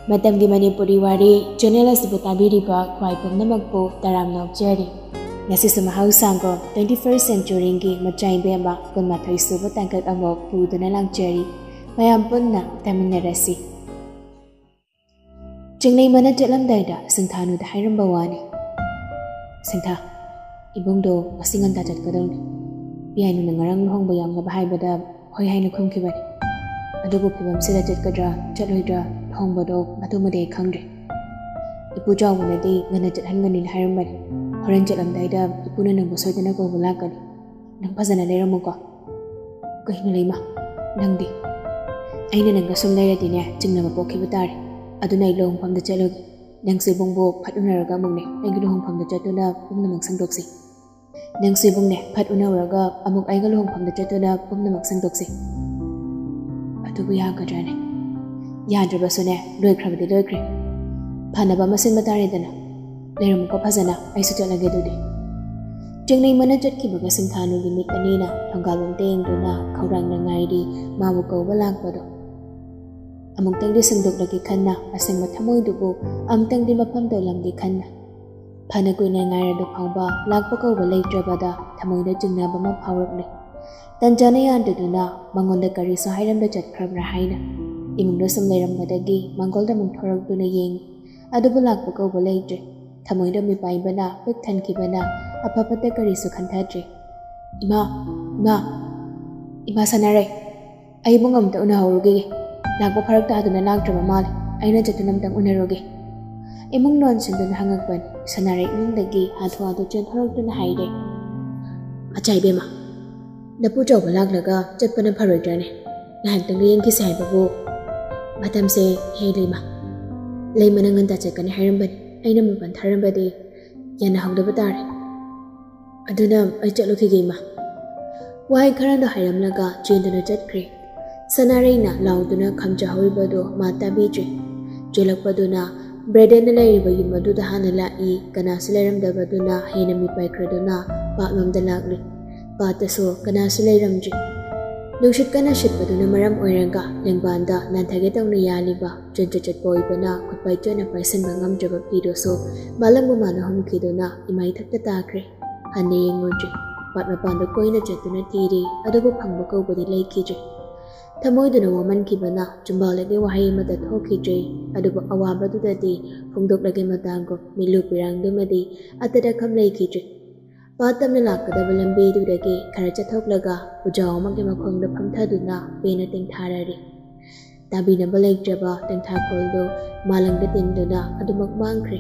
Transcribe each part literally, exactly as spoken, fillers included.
ꯃꯇꯝꯒꯤ ꯃꯅꯤꯄꯨꯔꯤ ꯋꯥꯔꯤ ꯆꯦꯅꯦꯜ ꯑꯁꯤꯕꯨ ꯇꯥꯕꯤꯔꯤꯕ ꯈ꯭ꯋꯥꯏ ꯄꯨꯝꯅꯃꯛꯄꯨ ꯇꯔꯥꯝꯅ ꯑꯣꯛꯆꯔꯤ꯫ ꯉꯁꯤꯁꯨ ꯃꯍꯧꯁꯥꯒꯨꯝ twenty first centuryꯒꯤ ꯃꯆꯥꯏꯕꯦꯝꯃ ꯀꯨꯟꯃꯥꯊꯣꯏ ꯁꯨꯕ ꯇꯥꯡꯀꯛ ꯑꯃꯨꯛ ꯄꯨꯗꯨꯅ ꯂꯥꯛꯆꯔꯤ꯫ ꯃꯌꯥꯝ ꯄꯨꯟꯅ ꯇꯥꯃꯤꯟꯅꯔꯁꯤ꯫ ꯆꯤꯡꯂꯩꯃꯅ ꯆꯠꯂꯝꯗꯥꯏꯗ ꯁꯤꯡꯊꯥꯅꯨꯗ ꯍꯥꯏꯔꯝꯕ ꯋꯥꯅꯤ꯫ "ꯁꯤꯡꯊꯥ, ꯏꯕꯨꯡꯗꯣ ꯉꯁꯤ ꯉꯟꯇꯥ ꯆꯠꯀꯗꯧꯅꯤ꯫ ꯄꯤꯌꯥꯏꯅꯨꯅ ꯉꯔꯥꯡ ꯂꯨꯍꯣꯡꯕ ꯌꯥꯎꯅꯕ ꯍꯥꯏꯕꯗ ꯍꯣꯏ ꯍꯥꯏꯅ ꯈꯨꯝꯈꯤꯕꯅꯤ꯫ ꯑꯗꯨꯕꯨ ꯐꯤꯕꯝꯁꯤꯗ ꯆꯠꯀꯗ꯭ꯔꯥ ꯆꯠꯂꯣꯏꯗ꯭ꯔꯥ, ꯂꯨꯍꯣꯡꯕꯗꯣ ꯃꯗꯨꯃꯗꯤ ꯑꯩ ꯈꯪꯗ꯭ꯔꯦ꯫ ꯏꯄꯨ ꯆꯥꯎꯕꯅꯗꯤ ꯉꯟꯅ ꯆꯠꯍꯟꯒꯅꯤꯅ ꯍꯥꯏꯔꯝꯕꯅꯤ꯫ ꯍꯣꯔꯦꯟ ꯆꯠꯂꯝꯗꯥꯏꯗ ꯏꯄꯨꯅ ꯅꯪꯕꯨ ꯁꯣꯏꯗꯅ ꯀꯧꯕ ꯂꯥꯛꯀꯅꯤ꯫ ꯅꯪ ꯐꯖꯅ ꯂꯩꯔꯝꯃꯨꯀꯣ꯫" "ꯀꯩꯅꯣ ꯂꯩꯃ, ꯅꯪꯗꯤ?" "ꯑꯩꯅ ꯅꯪꯒ ꯁꯨꯝ ꯂꯩꯔꯗꯤꯅꯦ, ꯆꯤꯡꯅꯕ ꯄꯣꯛꯈꯤꯕ ꯇꯥꯔꯦ꯫ ꯑꯗꯨꯅ ꯑꯩ ꯂꯨꯍꯣꯡꯐꯝꯗ ꯆꯠꯂꯨꯒꯦ꯫ ꯅꯪꯁꯨ ꯏꯕꯨꯡꯕꯨ ꯐꯠ ꯎꯅꯔꯒ ꯑꯃꯨꯛꯅꯦ ꯑꯩꯒꯤ ꯂꯨꯍꯣꯡꯐꯝꯗ ꯆꯠꯇꯨꯅ ꯄꯨꯝꯅꯃꯛ ꯁꯦꯡꯗꯣꯛꯁꯤ꯫ ꯅꯪꯁꯨ ꯏꯕꯨꯡꯅꯦ ꯐꯠ ꯎꯅꯔꯒ ꯑꯃꯨꯛ ꯑꯩꯒ ꯂꯨꯍꯣꯡꯐꯝꯗ ꯆꯠꯇꯨꯅ ꯄꯨꯝꯅꯃꯛ ꯁꯦꯡꯗꯣꯛꯁꯤ꯫" "ꯑꯗꯨꯕꯨ ꯌꯥꯒꯗ꯭ꯔꯥꯅꯦ?" "ꯌꯥꯗ꯭ꯔꯕꯁꯨꯅꯦ, ꯂꯣꯏꯈ꯭ꯔꯕꯗꯤ ꯂꯣꯏꯈ꯭ꯔꯦ꯫ ꯐꯅꯕ ꯑꯃ ꯁꯤꯟꯕ ꯇꯥꯔꯦꯗꯅ꯫ ꯂꯩꯔꯝꯃꯨꯀꯣ ꯐꯖꯅ, ꯑꯩꯁꯨ ꯆꯠꯂꯒꯦ ꯑꯗꯨꯗꯤ꯫" ꯆꯤꯡꯂꯩꯃꯅ ꯆꯠꯈꯤꯕꯒ ꯁꯤꯡꯊꯥꯅꯨꯒꯤ ꯃꯤꯠ ꯑꯅꯤꯅ ꯊꯣꯡꯒꯥꯜꯂꯣꯝꯗ ꯌꯦꯡꯗꯨꯅ ꯈꯧꯔꯥꯡꯅ ꯉꯥꯏꯔꯤ ꯃꯥꯕꯨ ꯀꯧꯕ ꯂꯥꯛꯄꯗꯣ꯫ ꯑꯃꯨꯛꯇꯪꯗꯤ ꯁꯦꯡꯗꯣꯛꯂꯒꯦ ꯈꯟꯅ, ꯑꯁꯦꯡꯕ ꯊꯃꯣꯏꯗꯨꯕꯨ ꯑꯃꯨꯛꯇꯪꯗꯤ ꯃꯐꯝ ꯇꯧꯂꯝꯒꯦ ꯈꯟꯅ꯫ ꯐꯅ ꯀꯨꯏꯅ ꯉꯥꯏꯔꯗꯨ ꯐꯥꯎꯕ ꯂꯥꯛꯄ ꯀꯧꯕ ꯂꯩꯇ꯭ꯔꯕꯗ ꯊꯃꯣꯏꯗ ꯆꯤꯡꯅꯕ ꯑꯃ ꯐꯥꯎꯔꯛꯂꯦ꯫ ꯇꯟꯖꯥꯅ ꯌꯥꯟꯗꯗꯨꯅ ꯃꯉꯣꯟꯗ ꯀꯔꯤꯁꯨ ꯍꯥꯏꯔꯝꯗ ꯆꯠꯈ꯭ꯔꯕ꯭ꯔꯥ ꯍꯥꯏꯅ꯫ ꯏꯃꯨꯡꯗ ꯁꯨꯝ ꯂꯩꯔꯝꯕꯗꯒꯤ ꯃꯥꯡꯒꯣꯜꯗ ꯑꯃꯨꯛ ꯊꯣꯔꯛꯇꯨꯅ ꯌꯦꯡꯉꯤ꯫ ꯑꯗꯨꯕꯨ ꯂꯥꯛꯄ ꯀꯧꯕ ꯂꯩꯇ꯭ꯔꯦ꯫ ꯊꯃꯣꯏꯗ ꯃꯤꯄꯥꯏꯕꯅ ꯄꯤꯛ ꯊꯟꯈꯤꯕꯅ ꯑꯐ ꯐꯠꯇ ꯀꯔꯤꯁꯨ ꯈꯟꯊꯗ꯭ꯔꯦ꯫ "ꯏꯃꯥ, ꯏꯃꯥ, ꯏꯃꯥ ꯁꯥꯟꯅꯔꯩ, ꯑꯩ ꯏꯕꯨꯡ ꯑꯝꯇ ꯎꯅꯍꯧꯔꯨꯈꯤꯒꯦ꯫ ꯂꯥꯛꯄ ꯐꯔꯛ ꯇꯥꯗꯨꯅ ꯂꯥꯛꯇ꯭ꯔꯕ ꯃꯥꯜꯂꯦ꯫ ꯑꯩꯅ ꯆꯠꯇꯨꯅ ꯑꯝꯇꯪ ꯎꯅꯔꯨꯒꯦ꯫" ꯏꯃꯨꯡ ꯂꯣꯟꯁꯤꯟꯗꯨꯅ ꯍꯪꯉꯛꯄꯅꯤ꯫ ꯁꯥꯟꯅꯔꯩ ꯏꯃꯨꯡꯗꯒꯤ ꯍꯥꯊꯨ ꯍꯥꯊꯨ ꯆꯦꯟꯊꯣꯔꯛꯇꯨꯅ ꯍꯥꯏꯔꯦ꯫ "ꯑꯆꯥ ꯏꯕꯦꯝꯃ, ꯅꯄꯨ ꯆꯥꯎꯕ ꯂꯥꯛꯂꯒ ꯆꯠꯄꯅ ꯐꯔꯣꯏꯗ꯭ꯔꯥꯅꯦ? ꯉꯥꯏꯍꯥꯛꯇꯪꯒ ꯌꯦꯡꯈꯤꯁꯦ ꯍꯥꯏꯕꯕꯨ ꯃꯇꯝꯁꯦ ꯍꯦꯜꯂꯤ ꯏꯃꯥ꯫ ꯂꯩꯃꯅ ꯉꯟꯇꯥ ꯆꯠꯀꯅꯤ ꯍꯥꯏꯔꯝꯕꯅꯤ꯫ ꯑꯩꯅ ꯃꯄꯥꯟ ꯊꯥꯔꯝꯕꯗꯤ ꯌꯥꯅꯍꯧꯗꯕ ꯇꯥꯔꯦ꯫ ꯑꯗꯨꯅ ꯑꯩ ꯆꯠꯂꯨꯈꯤꯒꯦ ꯏꯃꯥ꯫" ꯋꯥꯍꯩ ꯈꯔꯗꯣ ꯍꯥꯏꯔꯝꯂꯒ ꯆꯦꯟꯗꯨꯅ ꯆꯠꯈ꯭ꯔꯦ꯫ ꯁꯅꯥꯔꯩꯅ ꯂꯥꯎꯗꯨꯅ ꯈꯥꯝꯖꯍꯧꯔꯤꯕꯗꯨ ꯃꯥ ꯇꯥꯕꯤꯗ꯭ꯔꯦ꯫ ꯆꯦꯜꯂꯛꯄꯗꯨꯅ ꯕ꯭ꯔꯦꯗꯦꯟꯅ ꯂꯩꯔꯤꯕ ꯌꯨꯝ ꯑꯗꯨꯗ ꯍꯥꯟꯅ ꯂꯥꯛꯏ꯫ ꯀꯅꯥꯁꯨ ꯂꯩꯔꯝꯗꯕꯗꯨꯅ ꯍꯦꯟꯅ ꯃꯤꯄꯥꯏꯈ꯭ꯔꯗꯨꯅ ꯄꯥꯠꯂꯣꯝꯗ ꯂꯥꯛꯂꯤ꯫ ꯄꯥꯠꯇꯁꯨ ꯀꯅꯥꯁꯨ ꯂꯩꯔꯝꯗ꯭ꯔꯤ꯫ ꯅꯨꯡꯁꯤꯠ ꯀꯟꯅ ꯁꯤꯠꯄꯗꯨꯅ ꯃꯔꯝ ꯑꯣꯏꯔꯒ ꯂꯦꯡꯕꯥꯟꯗ ꯅꯥꯟꯊꯒꯦ ꯇꯧꯅ ꯌꯥꯜꯂꯤꯕ ꯆꯨꯟꯆ ꯆꯠꯄ ꯑꯣꯏꯕꯅ ꯈꯨꯠꯄꯥꯏ ꯆꯣꯠꯅ ꯄꯥꯏꯁꯤꯟꯕ ꯉꯝꯗ꯭ꯔꯕ ꯐꯤꯗꯨꯁꯨ ꯃꯥꯂꯪꯕ ꯃꯥꯅ ꯍꯨꯝꯈꯤꯗꯨꯅ ꯏꯃꯥꯏꯊꯛꯇ ꯇꯥꯈ꯭ꯔꯦ꯫ ꯍꯟꯅ ꯌꯦꯡꯉꯨꯗ꯭ꯔꯤ꯫ ꯄꯥꯠ ꯃꯄꯥꯟꯗ ꯀꯣꯏꯅ ꯆꯠꯇꯨꯅ ꯊꯤꯔꯤ, ꯑꯗꯨꯕꯨ ꯐꯪꯕ ꯀꯧꯕꯗꯤ ꯂꯩꯈꯤꯗ꯭ꯔꯤ꯫ ꯊꯃꯣꯏꯗꯨꯅ ꯋꯥꯃꯟꯈꯤꯕꯅ ꯆꯨꯝꯕꯥꯜꯗꯒꯤ ꯋꯥꯍꯩ ꯑꯃꯠꯇ ꯊꯣꯛꯈꯤꯗ꯭ꯔꯤ꯫ ꯑꯗꯨꯕꯨ ꯑꯋꯥꯕꯗꯨꯗꯗꯤ ꯐꯣꯡꯗꯣꯛꯂꯒꯦ ꯃꯇꯥꯒꯨꯝ ꯃꯤꯠꯂꯨ ꯄꯤꯔꯥꯡꯗꯨꯃꯗꯤ ꯑꯇꯠ ꯑꯈꯝ ꯂꯩꯈꯤꯗ꯭ꯔꯤ꯫ ꯄꯥꯠ ꯇꯝꯅ ꯂꯥꯛꯀꯗꯕ ꯂꯝꯕꯤꯗꯨꯗꯒꯤ ꯈꯔ ꯆꯠꯊꯣꯛꯂꯒ ꯎꯖꯥꯎ ꯑꯃꯒꯤ ꯃꯈꯣꯡꯗ ꯐꯝꯊꯗꯨꯅ ꯄꯦꯟꯅ ꯇꯦꯡꯊꯥꯔꯔꯤ꯫ ꯇꯥꯕꯤꯅꯕ ꯂꯩꯇ꯭ꯔꯕ ꯇꯦꯡꯊꯥꯈꯣꯜꯗꯨ ꯃꯥꯂꯪꯗ ꯇꯤꯟꯗꯨꯅ ꯑꯗꯨꯃꯛ ꯃꯥꯡꯈ꯭ꯔꯦ꯫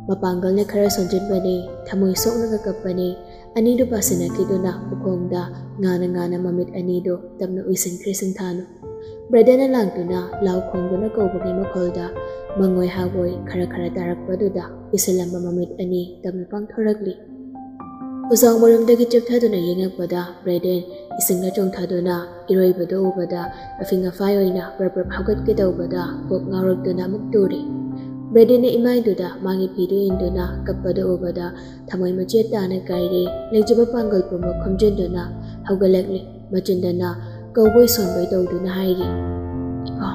ꯃꯄꯥꯡꯒꯜꯅ ꯈꯔ ꯁꯣꯟꯖꯤꯟꯕꯅꯤ, ꯊꯃꯣꯏ ꯁꯣꯛꯅꯒ ꯀꯞꯄꯅꯤ꯫ ꯑꯅꯤꯗꯨ ꯄꯥꯁꯤꯟꯅꯈꯤꯗꯨꯅ ꯎꯈꯣꯡꯗ ꯉꯥꯅ ꯉꯥꯅ ꯃꯃꯤꯠ ꯑꯅꯤꯗꯨ ꯇꯞꯅ ꯎꯏꯁꯤꯟꯈ꯭ꯔꯦ ꯁꯤꯡꯊꯥꯅꯨ꯫ ꯕ꯭ꯔꯦꯗꯦꯟꯅ ꯂꯥꯡꯗꯨꯅ ꯂꯥꯎ ꯈꯣꯡꯗꯨꯅ ꯀꯧꯕꯒꯤ ꯃꯈꯣꯜꯗ ꯃꯉꯣꯏ ꯍꯥꯒꯣꯏ ꯈꯔ ꯈꯔ ꯇꯥꯔꯛꯄꯗꯨꯗ ꯄꯤꯁꯤꯜꯂꯝꯕ ꯃꯃꯤꯠ ꯑꯅꯤ ꯇꯞꯅ ꯄꯥꯡꯊꯣꯔꯛꯂꯤ꯫ ꯎꯖꯥꯎ ꯃꯔꯨꯝꯗꯒꯤ ꯆꯨꯞꯊꯗꯨꯅ ꯌꯦꯡꯉꯛꯄꯗ ꯕ꯭ꯔꯦꯗꯦꯟ ꯏꯁꯤꯡꯗ ꯆꯣꯡꯊꯗꯨꯅ ꯏꯔꯣꯏꯕꯗꯨ ꯎꯕꯗ ꯑꯐꯤꯡ ꯑꯐꯥꯏ ꯑꯣꯏꯅ ꯄ꯭ꯔꯞ ꯄ꯭ꯔꯞ ꯍꯧꯒꯠꯀꯦ ꯇꯧꯕꯗ ꯀꯣꯛ ꯉꯥꯎꯔꯛꯇꯨꯅ ꯑꯃꯨꯛ ꯇꯨꯔꯤ꯫ ꯕ꯭ꯔꯦꯗꯦꯟꯅ ꯏꯃꯥꯏꯗꯨꯗ ꯃꯥꯒꯤ ꯐꯤꯗꯨ ꯏꯟꯗꯨꯅ ꯀꯞꯄꯗꯨ ꯎꯕꯗ ꯊꯃꯣꯏ ꯃꯆꯦꯠ ꯇꯥꯅ ꯀꯥꯏꯔꯤ꯫ ꯂꯩꯖꯕ ꯄꯥꯡꯒꯜ ꯄꯨꯝꯕ ꯈꯣꯝꯖꯤꯟꯗꯨꯅ ꯍꯧꯒꯠꯂꯛꯂꯤ꯫ ꯃꯆꯤꯟꯗꯅ ꯀꯧꯕꯣꯏ ꯁꯣꯟꯕꯣꯏ ꯇꯧꯗꯨꯅ ꯍꯥꯏꯔꯤ, "ꯏꯕꯣ,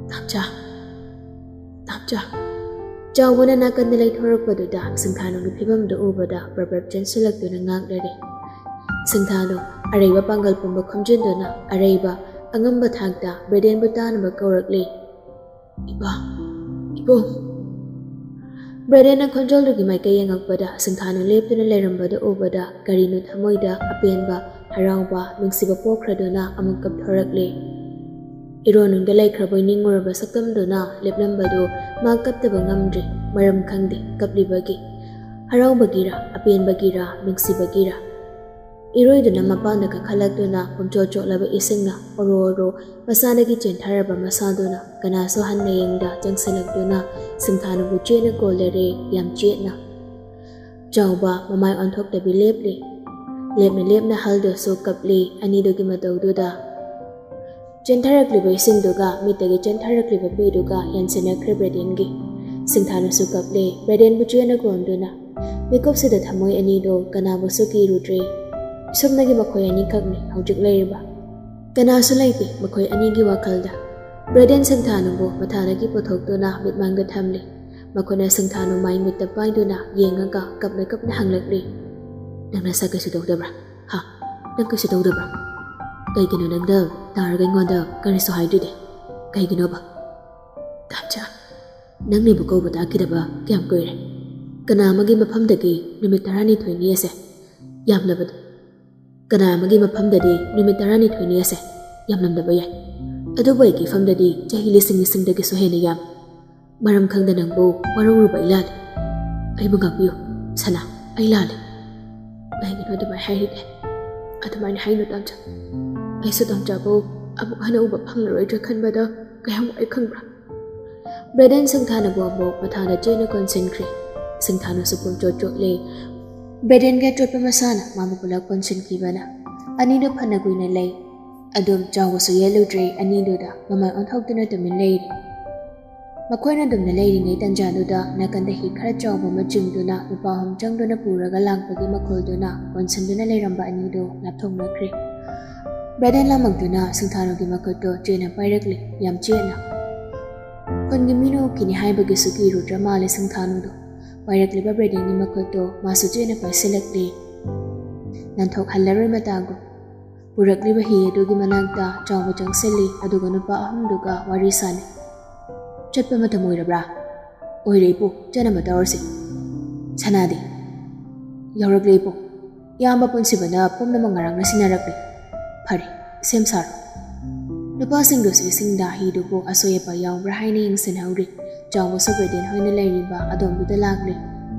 ꯇꯥꯝꯆꯥ, ꯇꯥꯝꯆꯥ!" ꯆꯥꯎꯕꯅ ꯅꯥꯀꯟꯗ ꯂꯩꯊꯣꯔꯛꯄꯗꯨꯗ ꯁꯤꯡꯊꯥꯅꯨꯒꯤ ꯐꯤꯕꯝꯗꯨ ꯎꯕꯗ ꯄ꯭ꯔꯞ ꯄ꯭ꯔꯞ ꯆꯦꯟꯁꯤꯜꯂꯛꯇꯨꯅ ꯉꯥꯛꯂꯔꯦ꯫ ꯁꯤꯡꯊꯥꯅꯨ ꯑꯔꯩꯕ ꯄꯥꯡꯒꯜ ꯄꯨꯝꯕ ꯈꯣꯝꯖꯤꯟꯗꯨꯅ ꯑꯔꯩꯕ ꯑꯉꯝꯕ ꯊꯥꯛꯇ ꯕ꯭ꯔꯦꯗꯦꯟꯕꯨ ꯇꯥꯅꯕ ꯀꯧꯔꯛꯂꯤ꯫ "ꯏꯕꯣ, ꯏꯕꯣ!" ꯕ꯭ꯔꯦꯗꯦꯟꯅ ꯈꯣꯟꯖꯦꯜꯗꯨꯒꯤ ꯃꯥꯏꯀꯩ ꯌꯦꯡꯉꯛꯄꯗ ꯁꯤꯡꯊꯥꯅꯨ ꯂꯦꯞꯇꯨꯅ ꯂꯩꯔꯝꯕꯗꯨ ꯎꯕꯗ ꯀꯔꯤꯅꯣ ꯊꯃꯣꯏꯗ ꯑꯄꯦꯟꯕ, ꯍꯔꯥꯎꯕ, ꯅꯨꯡꯁꯤꯕ ꯄꯣꯛꯈ꯭ꯔꯗꯨꯅ ꯑꯃꯨꯛ ꯀꯞꯊꯣꯔꯛꯂꯦ꯫ ꯏꯔꯣꯟꯅꯨꯡꯗ ꯂꯩꯈ꯭ꯔꯕꯣꯏ ꯅꯤꯡꯉꯨꯔꯕ ꯁꯛꯇꯝꯗꯨꯅ ꯂꯦꯞꯂꯝꯕꯗꯨ ꯃꯥ ꯀꯞꯇꯕ ꯉꯝꯗ꯭ꯔꯤ꯫ ꯃꯔꯝ ꯈꯪꯗꯦ ꯀꯞꯂꯤꯕꯒꯤ꯫ ꯍꯔꯥꯎꯕꯒꯤꯔ, ꯑꯄꯦꯟꯕꯒꯤꯔ, ꯅꯨꯡꯁꯤꯕꯒꯤꯔ? ꯏꯔꯣꯏꯗꯨꯅ ꯃꯄꯥꯟꯗ ꯀꯥꯈꯠꯂꯛꯇꯨꯅ ꯄꯨꯝꯆꯣꯠ ꯆꯣꯠꯂꯕ ꯏꯁꯤꯡꯅ ꯑꯣꯔꯣ ꯑꯣꯔꯣ ꯃꯁꯥꯗꯒꯤ ꯆꯦꯟꯊꯔꯕ ꯃꯁꯥꯗꯨꯅ ꯀꯅꯥꯁꯨ ꯍꯟꯅ ꯌꯦꯡꯗ ꯆꯪꯁꯤꯜꯂꯛꯇꯨꯅ ꯁꯤꯡꯊꯥꯅꯨꯕꯨ ꯆꯦꯠꯅ ꯀꯣꯜꯂꯔꯦ, ꯌꯥꯝ ꯆꯦꯠꯅ꯫ ꯆꯥꯎꯕ ꯃꯃꯥꯏ ꯑꯣꯟꯊꯣꯛꯇꯕꯤ ꯂꯦꯞꯂꯤ꯫ ꯂꯦꯞꯅ ꯂꯦꯞꯅ ꯍꯜꯗꯨꯁꯨ ꯀꯞꯂꯤ ꯑꯅꯤꯗꯨꯒꯤ ꯃꯇꯧꯗꯨꯗ꯫ ꯆꯦꯟꯊꯔꯛꯂꯤꯕ ꯏꯁꯤꯡꯗꯨꯒ ꯃꯤꯠꯇꯒꯤ ꯆꯦꯟꯊꯔꯛꯂꯤꯕ ꯄꯤꯗꯨꯒ ꯌꯥꯟꯁꯤꯟꯅꯈ꯭ꯔꯦ ꯕ꯭ꯔꯦꯗꯦꯟꯒꯤ꯫ ꯁꯤꯡꯊꯥꯅꯨꯁꯨ ꯀꯞꯂꯦ, ꯕ꯭ꯔꯦꯗꯦꯟꯕꯨ ꯆꯦꯠꯅ ꯀꯣꯟꯗꯨꯅ꯫ ꯃꯤꯀꯨꯞꯁꯤꯗ ꯊꯃꯣꯏ ꯑꯅꯤꯗꯣ ꯀꯅꯥꯕꯨꯁꯨ ꯀꯤꯔꯨꯗ꯭ꯔꯦ꯫ ꯁꯨꯞꯅꯒꯤ ꯃꯈꯣꯏ ꯑꯅꯤꯈꯛꯅꯤ ꯍꯧꯖꯤꯛ ꯂꯩꯔꯤꯕ꯫ ꯀꯅꯥꯁꯨ ꯂꯩꯇꯦ ꯃꯈꯣꯏ ꯑꯅꯤꯒꯤ ꯋꯥꯈꯜꯗ꯫ ꯕ꯭ꯔꯦꯗꯦꯟ ꯁꯤꯡꯊꯥꯅꯨꯕꯨ ꯃꯊꯥꯗꯒꯤ ꯄꯨꯊꯣꯛꯇꯨꯅ ꯃꯤꯠꯃꯥꯡꯗ ꯊꯝꯂꯤ꯫ ꯃꯈꯣꯏꯅ ꯁꯤꯡꯊꯥꯅꯨ ꯃꯥꯏ ꯃꯤꯠꯇ ꯄꯥꯏꯗꯨꯅ ꯌꯦꯡꯉꯒ ꯀꯞꯅ ꯀꯞꯅ ꯍꯪꯂꯛꯂꯤ, "ꯅꯪ ꯅꯁꯥ ꯀꯩꯁꯨ ꯇꯧꯗꯕ꯭ꯔꯥ? ꯍꯥ? ꯅꯪ ꯀꯩꯁꯨ ꯇꯧꯗꯕ꯭ꯔꯥ? ꯀꯩꯒꯤꯅꯣ ꯅꯪꯗ ꯇꯥꯔꯒ ꯑꯩꯉꯣꯟꯗ ꯀꯔꯤꯁꯨ ꯍꯥꯏꯗ꯭ꯔꯤꯗꯤ? ꯀꯩꯒꯤꯅꯣꯕ?" "ꯇꯥꯝꯆꯥ, ꯅꯪꯅꯕꯨ ꯀꯧꯕ ꯇꯥꯈꯤꯗꯕ ꯀꯌꯥꯝ ꯀꯨꯏꯔꯦ? ꯀꯅꯥ ꯑꯃꯒꯤ ꯃꯐꯝꯗꯒꯤ ꯅꯨꯃꯤꯠ ꯇꯔꯥꯅꯤꯊꯣꯏꯅꯤ ꯑꯁꯦ ꯌꯥꯝꯂꯕꯗ ꯀꯅꯥ ꯑꯃꯒꯤ ꯃꯐꯝꯗꯗꯤ ꯅꯨꯃꯤꯠ ꯇꯔꯥꯅꯤꯊꯣꯏꯅꯤ ꯑꯁꯦ ꯌꯥꯝꯂꯝꯗꯕ ꯌꯥꯏ꯫ ꯑꯗꯨꯕꯨ ꯑꯩꯒꯤ ꯏꯐꯝꯗꯗꯤ ꯆꯍꯤ ꯂꯤꯁꯤꯡ ꯂꯤꯁꯤꯡꯗꯒꯤꯁꯨ ꯍꯦꯟꯅ ꯌꯥꯝ꯫ ꯃꯔꯝ ꯈꯪꯗ ꯅꯪꯕꯨ ꯋꯥꯔꯧꯔꯨꯕ ꯑꯩ ꯂꯥꯜꯂꯦ꯫ ꯑꯩꯕꯨ ꯉꯥꯛꯄꯤꯌꯨ, ꯁꯅꯥ, ꯑꯩ ꯂꯥꯜꯂꯦ꯫" "ꯀꯩꯒꯤꯅꯣ ꯑꯗꯨꯃꯥꯏꯅ ꯍꯥꯏꯔꯤꯗꯤ? ꯑꯗꯨꯃꯥꯏꯅ ꯍꯥꯏꯅꯨ ꯇꯥꯝꯆꯥ꯫ ꯑꯩꯁꯨ ꯇꯥꯝꯆꯥꯕꯨ ꯑꯃꯨꯛ ꯍꯟꯅ ꯎꯕ ꯐꯪꯂꯔꯣꯏꯗ꯭ꯔꯥ ꯈꯟꯕꯗ ꯀꯌꯥꯝ ꯋꯥꯏ ꯈꯪꯕ꯭ꯔꯥ?" ꯕ꯭ꯔꯦꯗꯦꯟ ꯁꯤꯡꯊꯥꯅꯕꯨ ꯑꯃꯨꯛ ꯃꯊꯥꯗ ꯆꯦꯠꯅ ꯀꯣꯟꯁꯤꯟꯈ꯭ꯔꯦ꯫ ꯁꯤꯡꯊꯥꯅꯨꯁꯨ ꯄꯨꯝꯆꯣꯠ ꯆꯣꯠꯂꯦ꯫ ꯕ꯭ꯔꯦꯗꯦꯟꯒꯤ ꯑꯆꯣꯠꯄ ꯃꯁꯥꯅ ꯃꯥꯕꯨ ꯄꯨꯂꯞ ꯀꯣꯟꯁꯤꯟꯈꯤꯕꯅ꯫ ꯑꯅꯤꯗꯨ ꯐꯅ ꯀꯨꯏꯅ ꯂꯩ꯫ ꯑꯗꯨꯝ ꯆꯥꯎꯕꯁꯨ ꯌꯦꯠꯂꯨꯗ꯭ꯔꯦ ꯑꯅꯤꯗꯨꯗ, ꯃꯃꯥꯏ ꯑꯣꯟꯊꯣꯛꯇꯨꯅ ꯇꯨꯃꯤꯟ ꯂꯩꯔꯦ꯫ ꯃꯈꯣꯏꯅ ꯑꯗꯨꯝꯅ ꯂꯩꯔꯤꯉꯩ ꯇꯟꯖꯥꯗꯨꯗ ꯅꯥꯀꯟꯗ ꯍꯤ ꯈꯔ ꯆꯥꯎꯕ ꯑꯃ ꯆꯤꯡꯗꯨꯅ ꯅꯨꯄꯥ ꯑꯍꯨꯝ ꯆꯪꯗꯨꯅ ꯄꯨꯔꯒ ꯂꯥꯛꯄꯒꯤ ꯃꯈꯣꯜꯗꯨꯅ ꯀꯣꯟꯁꯤꯟꯗꯨꯅ ꯂꯩꯔꯝꯕ ꯑꯅꯤꯗꯨ ꯂꯥꯞꯊꯣꯛꯅꯈ꯭ꯔꯦ꯫ ꯕ꯭ꯔꯦꯗꯦꯟ ꯂꯥꯃꯛꯇꯨꯅ ꯁꯤꯡꯊꯥꯅꯨꯒꯤ ꯃꯈꯨꯠꯇꯨ ꯆꯦꯠꯅ ꯄꯥꯏꯔꯛꯂꯦ, ꯌꯥꯝ ꯆꯦꯠꯅ꯫ ꯈꯨꯟꯒꯤ ꯃꯤꯅ ꯎꯈꯤꯅꯤ ꯍꯥꯏꯕꯒꯤꯁꯨ ꯀꯤꯔꯨꯗ꯭ꯔ ꯃꯥꯜꯂꯦ ꯁꯤꯡꯊꯥꯅꯨꯗꯣ꯫ ꯄꯥꯏꯔꯛꯂꯤꯕ ꯕ꯭ꯔꯦꯗꯦꯟꯒꯤ ꯃꯈꯨꯠꯇꯣ ꯃꯥꯁꯨ ꯆꯦꯠꯅ ꯄꯥꯏꯁꯤꯜꯂꯛꯂꯦ꯫ "ꯅꯥꯟꯊꯣꯛꯍꯜꯂꯔꯣꯏ ꯃꯇꯥꯒꯨꯝ꯫" ꯄꯨꯔꯛꯂꯤꯕ ꯍꯤ ꯑꯗꯨꯒꯤ ꯃꯅꯥꯛꯇ ꯆꯥꯎꯕ ꯆꯪꯁꯤꯜꯂꯤ, ꯑꯗꯨꯒ ꯅꯨꯄꯥ ꯑꯍꯨꯝꯗꯨꯒ ꯋꯥꯔꯤ ꯁꯥꯅꯩ꯫ "ꯆꯠꯄ ꯃꯇꯝ ꯑꯣꯏꯔꯕ꯭ꯔꯥ?" "ꯑꯣꯏꯔꯦ ꯏꯄꯨ, ꯆꯠꯅꯕ ꯇꯧꯔꯁꯤ꯫" "ꯁꯅꯥꯗꯤ?" "ꯌꯧꯔꯛꯂꯦ ꯏꯄꯨ꯫ ꯏꯌꯥꯝꯕ ꯄꯨꯟꯁꯤꯕꯅ ꯄꯨꯝꯅꯃꯛ ꯉꯔꯥꯡꯅ ꯁꯤꯟꯅꯔꯛꯂꯦ꯫" "ꯐꯔꯦ, ꯁꯦꯝ ꯁꯥꯔꯣ꯫" ꯅꯨꯄꯥꯁꯤꯡꯗꯨꯁꯨ ꯏꯁꯤꯡꯗ ꯍꯤꯗꯨꯕꯨ ꯑꯁꯣꯏ ꯑꯄꯥ ꯌꯥꯎꯕ꯭ꯔꯥ ꯍꯥꯏꯅ ꯌꯦꯡꯁꯤꯟꯍꯧꯔꯤ꯫ ꯆꯥꯎꯕꯁꯨ ꯕ꯭ꯔꯦꯗꯦꯟ ꯍꯣꯏꯅ ꯂꯩꯔꯤꯕ ꯑꯗꯣꯝꯗꯨꯗ ꯂꯥꯛꯂꯤ꯫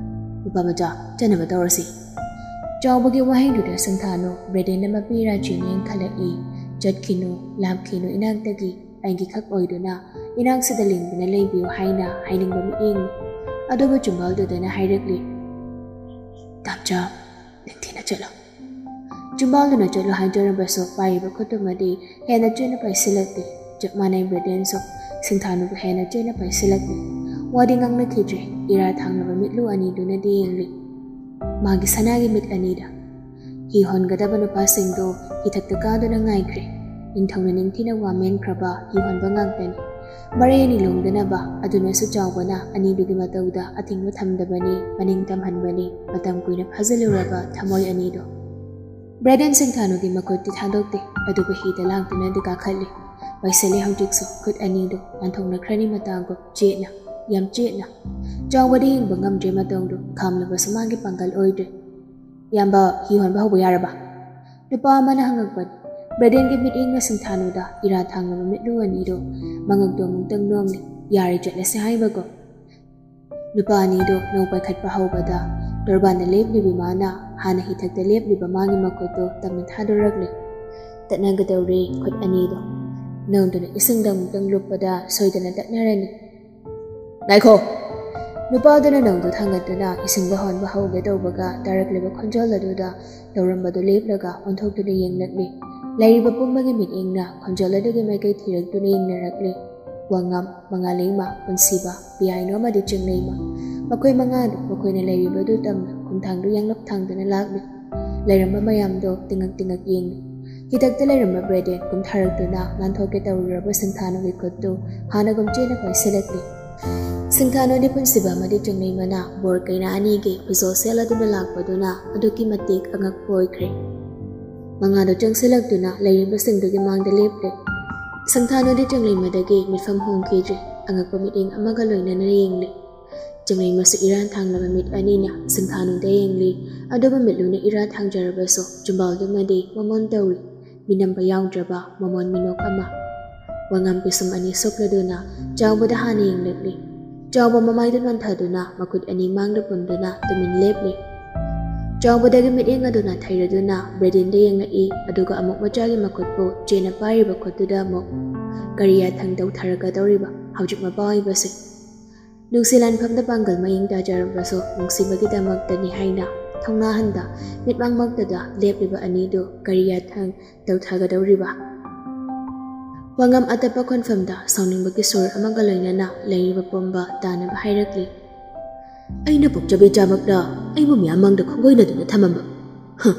"ꯅꯨꯄꯥ ꯃꯆꯥ, ꯆꯠꯅꯕ ꯇꯧꯔꯁꯤ꯫" ꯆꯥꯎꯕꯒꯤ ꯋꯥꯍꯩꯗꯨꯗ ꯁꯤꯡꯊꯥꯅꯨ ꯕ꯭ꯔꯦꯗꯦꯟꯅ ꯃꯄꯤ ꯔꯥꯖꯤꯅ ꯌꯦꯡꯈꯠꯂꯛꯏ꯫ "ꯆꯠꯈꯤꯅꯨ, ꯂꯥꯞꯈꯤꯅꯨ ꯏꯅꯥꯛꯇꯒꯤ, ꯑꯩꯒꯤ ꯈꯛ ꯑꯣꯏꯗꯨꯅ ꯏꯅꯥꯛꯁꯤꯗ ꯂꯦꯡꯗꯨꯅ ꯂꯩꯕꯤꯌꯨ" ꯍꯥꯏꯅ ꯍꯥꯏꯅꯤꯡꯕ ꯃꯤꯠꯌꯦꯡꯅꯤ꯫ ꯑꯗꯨꯕꯨ ꯆꯨꯝꯕꯥꯜꯗꯨꯗꯅ ꯍꯥꯏꯔꯛꯂꯤ, "ꯇꯥꯝꯆꯥ, ꯅꯤꯡꯊꯤꯅ ꯆꯠꯂꯣ꯫" ꯆꯨꯝꯕꯥꯜꯗꯨꯅ ꯆꯠꯂꯣ ꯍꯥꯏꯖꯔꯕꯁꯨ ꯄꯥꯏꯔꯤꯕ ꯈꯨꯠꯇꯨꯃꯗꯤ ꯍꯦꯟꯅ ꯆꯦꯠꯅ ꯄꯥꯏꯁꯤꯜꯂꯛꯂꯤ꯫ ꯆꯞ ꯃꯥꯟꯅꯩ ꯕ꯭ꯔꯦꯗꯦꯟꯁꯨ ꯁꯤꯡꯊꯥꯅꯨꯕꯨ ꯍꯦꯟꯅ ꯆꯦꯠꯅ ꯄꯥꯏꯁꯤꯜꯂꯛꯂꯤ꯫ ꯋꯥꯗꯤ ꯉꯥꯡꯅꯈꯤꯗ꯭ꯔꯦ꯫ ꯏꯔꯥ ꯊꯥꯡꯂꯕ ꯃꯤꯠꯂꯨ ꯑꯅꯤꯗꯨꯅꯗꯤ ꯌꯦꯡꯂꯤ꯫ ꯃꯥꯒꯤ ꯁꯅꯥꯒꯤ ꯃꯤꯠ ꯑꯅꯤꯗ꯫ ꯍꯤ ꯍꯣꯟꯒꯗꯕ ꯅꯨꯄꯥꯁꯤꯡꯗꯨ ꯍꯤꯊꯛꯇ ꯀꯥꯗꯨꯅ ꯉꯥꯏꯈ꯭ꯔꯦ꯫ ꯅꯤꯡꯊꯧꯅ ꯅꯤꯡꯊꯤꯅ ꯋꯥꯃꯦꯟꯈ꯭ꯔꯕ ꯍꯤ ꯍꯣꯟꯕ ꯉꯥꯛꯇꯅꯤ꯫ ꯃꯔꯩ ꯑꯅꯤ ꯂꯣꯡꯗꯅꯕ ꯑꯗꯨꯅꯁꯨ ꯆꯥꯎꯕꯅ ꯑꯅꯤꯗꯨꯒꯤ ꯃꯇꯧꯗ ꯑꯊꯤꯡꯕ ꯊꯝꯗꯕꯅꯤ, ꯃꯅꯤꯡ ꯇꯝꯍꯟꯕꯅꯤ꯫ ꯃꯇꯝ ꯀꯨꯏꯅ ꯐꯥꯖꯤꯜꯂꯨꯔꯕ ꯊꯃꯣꯏ ꯑꯅꯤꯗꯣ꯫ ꯕ꯭ꯔꯦꯗꯦꯟ ꯁꯤꯡꯊꯥꯅꯨꯒꯤ ꯃꯈꯨꯠꯇꯤ ꯊꯥꯗꯣꯛꯇꯦ, ꯑꯗꯨꯕꯨ ꯍꯤꯗ ꯂꯥꯡꯗꯨꯅꯗꯤ ꯀꯥꯈꯠꯂꯤ꯫ ꯄꯥꯏꯁꯤꯜꯂꯤ ꯍꯧꯖꯤꯛꯁꯨ ꯈꯨꯠ ꯑꯅꯤꯗꯨ, ꯅꯥꯟꯊꯣꯛꯅꯈ꯭ꯔꯅꯤ ꯃꯇꯥꯒꯨꯝ ꯆꯦꯠꯅ, ꯌꯥꯝ ꯆꯦꯠꯅ꯫ ꯆꯥꯎꯕꯗꯤ ꯌꯦꯡꯕ ꯉꯝꯗ꯭ꯔꯦ ꯃꯇꯧꯗꯨ, ꯈꯥꯝꯂꯕꯁꯨ ꯃꯥꯒꯤ ꯄꯥꯡꯒꯜ ꯑꯣꯏꯗ꯭ꯔꯦ꯫ "ꯏꯌꯥꯝꯕ, ꯍꯤ ꯍꯣꯟꯕ ꯍꯧꯕ ꯌꯥꯔꯕ?" ꯅꯨꯄꯥ ꯑꯃꯅ ꯍꯪꯉꯛꯄꯅꯤ꯫ ꯕ꯭ꯔꯦꯗꯦꯟꯒꯤ ꯃꯤꯠꯌꯦꯡꯅ ꯁꯤꯡꯊꯥꯅꯨꯗ ꯏꯔꯥ ꯊꯥꯡꯂꯕ ꯃꯤꯠꯂꯨ ꯑꯅꯤꯗꯨ ꯃꯉꯛꯇꯨ ꯑꯃꯨꯛꯇꯪ ꯅꯣꯝꯂꯤ꯫ "ꯌꯥꯔꯦ, ꯆꯠꯂꯁꯦ" ꯍꯥꯏꯕꯒꯨꯝ꯫ ꯅꯨꯄꯥ ꯑꯅꯤꯗꯨ ꯅꯣꯡ ꯄꯥꯏꯈꯠꯄ ꯍꯧꯕꯗ, ꯇꯣꯔꯕꯥꯟꯗ ꯂꯦꯞꯂꯤꯕꯤ ꯃꯥꯅ ꯍꯥꯟꯅ ꯍꯤꯊꯛꯇ ꯂꯦꯞꯂꯤꯕ ꯃꯥꯒꯤ ꯃꯈꯨꯠꯇꯨ ꯇꯞꯅ ꯊꯥꯗꯣꯔꯛꯂꯤ꯫ ꯇꯠꯅꯒꯗꯧꯔꯦ ꯈꯨꯠ ꯑꯅꯤꯗꯨ꯫ ꯅꯧꯗꯨꯅ ꯏꯁꯤꯡꯗ ꯑꯃꯨꯛꯇꯪ ꯂꯨꯞꯄꯗ ꯁꯣꯏꯗꯅ ꯇꯠꯅꯔꯅꯤ꯫ "ꯉꯥꯏꯈꯣ!" ꯅꯨꯄꯥꯗꯨꯅ ꯅꯧꯗꯨ ꯊꯥꯡꯒꯠꯇꯨꯅ ꯏꯁꯤꯡꯗ ꯍꯣꯟꯕ ꯍꯧꯒꯦ ꯇꯧꯕꯒ, ꯇꯥꯔꯛꯂꯤꯕ ꯈꯣꯟꯖꯦꯜ ꯑꯗꯨꯗ ꯇꯧꯔꯝꯕꯗꯨ ꯂꯦꯞꯂꯒ ꯑꯣꯟꯊꯣꯛꯇꯨꯅ ꯌꯦꯡꯂꯛꯂꯤ꯫ ꯂꯩꯔꯤꯕ ꯄꯨꯝꯕꯒꯤ ꯃꯤꯠꯌꯦꯡꯅ ꯈꯣꯟꯖꯦꯜ ꯑꯗꯨꯒꯤ ꯃꯥꯏꯀꯩ ꯊꯤꯔꯛꯇꯨꯅ ꯌꯦꯡꯅꯔꯛꯂꯤ꯫ ꯋꯥꯉꯝ, ꯃꯉꯥꯂꯩꯃ, ꯄꯨꯟꯁꯤꯕ, ꯄꯤꯌꯥꯏꯅꯨ ꯑꯃꯗꯤ ꯆꯤꯡꯂꯩꯃ꯫ ꯃꯈꯣꯏ ꯃꯉꯥꯗꯨ ꯃꯈꯣꯏꯅ ꯂꯩꯔꯤꯕꯗꯨ ꯇꯝꯅ ꯈꯣꯡꯊꯥꯡꯗꯨ ꯌꯥꯡꯂꯞ ꯊꯥꯡꯗꯨꯅ ꯂꯥꯛꯂꯤ꯫ ꯂꯩꯔꯝꯕ ꯃꯌꯥꯝꯗꯣ ꯇꯤꯉꯛ ꯇꯤꯉꯛ ꯌꯦꯡꯂꯤ꯫ ꯍꯤꯊꯛꯇ ꯂꯩꯔꯝꯕ ꯕ꯭ꯔꯦꯗꯦꯟ ꯀꯨꯝꯊꯔꯛꯇꯨꯅ ꯅꯥꯟꯊꯣꯛꯀꯦ ꯇꯧꯔꯨꯔꯕ ꯁꯤꯡꯊꯥꯅꯨꯒꯤ ꯈꯨꯠꯇꯨ ꯍꯥꯟꯅꯒꯨꯝ ꯆꯦꯠꯅ ꯄꯥꯏꯁꯤꯜꯂꯛꯂꯤ꯫ ꯁꯤꯡꯊꯥꯅꯨꯗꯤ ꯄꯨꯟꯁꯤꯕ ꯑꯃꯗꯤ ꯆꯤꯡꯂꯩꯃꯅ ꯕꯣꯔ ꯀꯩꯅꯥ ꯑꯅꯤꯒꯤ ꯐꯤꯖꯣꯜ ꯁꯦꯠꯂꯗꯨꯅ ꯂꯥꯛꯄꯗꯨꯅ ꯑꯗꯨꯛꯀꯤ ꯃꯇꯤꯛ ꯑꯉꯛꯄ ꯑꯣꯏꯈ꯭ꯔꯦ꯫ ꯃꯉꯥꯗꯨ ꯆꯪꯁꯤꯜꯂꯛꯇꯨꯅ ꯂꯩꯔꯤꯕꯁꯤꯡꯗꯨꯒꯤ ꯃꯥꯡꯗ ꯂꯦꯞꯂꯦ꯫ ꯁꯤꯡꯊꯥꯅꯨꯗꯤ ꯆꯤꯡꯂꯩꯃꯗꯒꯤ ꯃꯤꯠꯐꯝ ꯍꯣꯡꯈꯤꯗ꯭ꯔꯦ꯫ ꯑꯉꯛꯄ ꯃꯤꯠꯌꯦꯡ ꯑꯃꯒ ꯂꯣꯏꯅꯅ ꯌꯦꯡꯂꯤ꯫ ꯆꯤꯡꯂꯩꯃꯁꯨ ꯏꯔꯥ ꯊꯥꯡꯂꯕ ꯃꯤꯠ ꯑꯅꯤꯅ ꯁꯤꯡꯊꯥꯅꯨꯗ ꯌꯦꯡꯂꯤ꯫ ꯑꯗꯨꯕꯨ ꯃꯤꯠꯂꯨꯅ ꯏꯔꯥ ꯊꯥꯡꯖꯔꯕꯁꯨ ꯆꯨꯝꯕꯥꯜꯗꯨꯃꯗꯤ ꯃꯃꯣꯟ ꯇꯧꯔꯤ꯫ ꯃꯤꯅꯝꯕ ꯌꯥꯎꯗ꯭ꯔꯕ ꯃꯃꯣꯟ ꯃꯤꯅꯣꯛ ꯑꯃ꯫ ꯋꯥꯉꯝ ꯄꯤꯁꯨꯝ ꯑꯅꯤ ꯁꯣꯛꯂꯗꯨꯅ ꯆꯥꯎꯕꯗ ꯍꯥꯟꯅ ꯌꯦꯡꯂꯛꯂꯤ꯫ ꯆꯥꯎꯕ ꯃꯃꯥꯏꯗꯨ ꯅꯣꯟꯊꯗꯨꯅ ꯃꯈꯨꯠ ꯑꯅꯤ ꯃꯥꯡꯗ ꯄꯨꯟꯗꯨꯅ ꯇꯨꯃꯤꯟ ꯂꯦꯞꯂꯤ꯫ ꯆꯥꯎꯕꯗꯒꯤ ꯃꯤꯠꯌꯦꯡ ꯑꯗꯨꯅ ꯊꯩꯔꯗꯨꯅ ꯕ꯭ꯔꯦꯗꯦꯟꯗ ꯌꯦꯡꯂꯛꯏ, ꯑꯗꯨꯒ ꯑꯃꯨꯛ ꯃꯆꯥꯒꯤ ꯃꯈꯨꯠꯄꯨ ꯆꯦꯠꯅ ꯄꯥꯏꯔꯤꯕ ꯈꯨꯠꯇꯨꯗ ꯑꯃꯨꯛ꯫ ꯀꯔꯤ ꯌꯥꯊꯪ ꯇꯧꯊꯔꯛꯀꯗꯧꯔꯤꯕ ꯍꯧꯖꯤꯛ ꯃꯄꯥ ꯑꯣꯏꯕꯁꯦ? ꯅꯨꯡꯁꯤ ꯂꯥꯟꯐꯝꯗ ꯄꯥꯡꯒꯜ ꯃꯌꯦꯡ ꯇꯥꯖꯔꯕꯁꯨ ꯅꯨꯡꯁꯤꯕꯒꯤꯗꯃꯛꯇꯅꯤ ꯍꯥꯏꯅ ꯊꯧꯅꯥ ꯍꯟꯗ ꯃꯤꯠꯃꯥꯡꯃꯛꯇꯗ ꯂꯦꯞꯂꯤꯕ ꯑꯅꯤꯗꯨ ꯀꯔꯤ ꯌꯥꯊꯪ ꯇꯧꯊꯒꯗꯧꯔꯤꯕ? ꯋꯥꯉꯝ ꯑꯇꯞꯄ ꯈꯣꯟꯐꯝꯗ ꯁꯥꯎꯅꯤꯡꯕꯒꯤ ꯁꯨꯔ ꯑꯃꯒ ꯂꯣꯏꯅꯅ ꯂꯩꯔꯤꯕ ꯄꯨꯝꯕ ꯇꯥꯅꯕ ꯍꯥꯏꯔꯛꯂꯤ꯫ "ꯑꯩꯅ ꯄꯣꯛꯆꯕ ꯏꯆꯥꯃꯛꯅ ꯑꯩꯕꯨ ꯃꯤꯌꯥꯝ ꯃꯥꯡꯗ ꯈꯣꯡꯒꯣꯏꯅꯗꯨꯅ ꯊꯝꯃꯝꯕ꯫ ꯍ!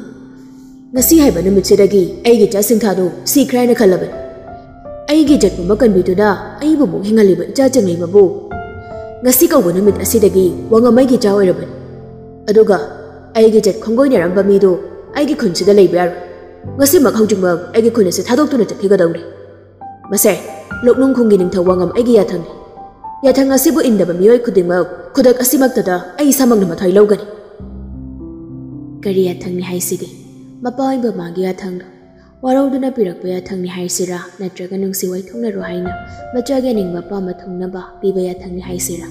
ꯉꯁꯤ ꯍꯥꯏꯕ ꯅꯨꯃꯤꯠꯁꯤꯗꯒꯤ ꯑꯩꯒꯤ ꯏꯆꯥ ꯁꯤꯡꯊꯥꯗꯨ ꯁꯤꯈ꯭ꯔꯦ ꯍꯥꯏꯅ ꯈꯜꯂꯕꯅꯤ꯫ ꯑꯩꯒꯤ ꯏꯖꯠ ꯄꯨꯝꯕ ꯀꯟꯕꯤꯗꯨꯅ ꯑꯩꯕꯨ ꯑꯃꯨꯛ ꯍꯤꯡꯍꯜꯂꯤꯕ ꯏꯆꯥ ꯆꯤꯡꯂꯩꯃꯕꯨ ꯉꯁꯤ ꯀꯧꯕ ꯅꯨꯃꯤꯠ ꯑꯁꯤꯗꯒꯤ ꯋꯥꯉꯝ ꯑꯩꯒꯤ ꯏꯆꯥ ꯑꯣꯏꯔꯕꯅꯤ꯫ ꯑꯗꯨꯒ ꯑꯩꯒꯤ ꯏꯖꯠ ꯈꯣꯡꯒꯣꯏꯅꯔꯝꯕ ꯃꯤꯗꯨ ꯑꯩꯒꯤ ꯈꯨꯟꯁꯤꯗ ꯂꯩꯕ ꯌꯥꯔꯣꯏ꯫ ꯉꯁꯤꯃꯛ ꯍꯧꯖꯤꯛꯃꯛ ꯑꯩꯒꯤ ꯈꯨꯟ ꯑꯁꯤ ꯊꯥꯗꯣꯛꯇꯨꯅ ꯆꯠꯈꯤꯒꯗꯧꯔꯤ꯫ ꯃꯁꯦ, ꯂꯣꯛꯅꯨꯡ ꯈꯨꯟꯒꯤ ꯅꯤꯡꯊꯧ ꯋꯥꯉꯝ ꯑꯩꯒꯤ ꯌꯥꯊꯪꯅꯤ꯫ ꯌꯥꯊꯪ ꯑꯁꯤꯕꯨ ꯏꯟꯗꯕ ꯃꯤꯑꯣꯏ ꯈꯨꯗꯤꯡꯃꯛ ꯈꯨꯗꯛ ꯑꯁꯤꯃꯛꯇꯗ ꯑꯩ ꯏꯁꯥꯃꯛꯅ ꯃꯊ꯭ꯋꯥꯏ ꯂꯧꯒꯅꯤ꯫ ꯀꯔꯤ ꯌꯥꯊꯪꯅꯤ ꯍꯥꯏꯁꯤꯒꯦ? ꯃꯄꯥ ꯑꯣꯏꯕ ꯃꯥꯒꯤ ꯌꯥꯊꯪꯗꯣ ꯋꯥꯔꯧꯗꯨꯅ ꯄꯤꯔꯛꯄ ꯌꯥꯊꯪꯅꯤ ꯍꯥꯏꯁꯤꯔꯥ, ꯅꯠꯇ꯭ꯔꯒ ꯅꯨꯡꯁꯤ ꯋꯥꯏꯊꯣꯛꯅꯔꯣ ꯍꯥꯏꯅ ꯃꯆꯥꯒꯤ ꯑꯅꯤꯡꯕ ꯑꯄꯥꯝꯕ ꯊꯨꯡꯅꯕ ꯄꯤꯕ ꯌꯥꯊꯪꯅꯤ ꯍꯥꯏꯁꯤꯔꯥ?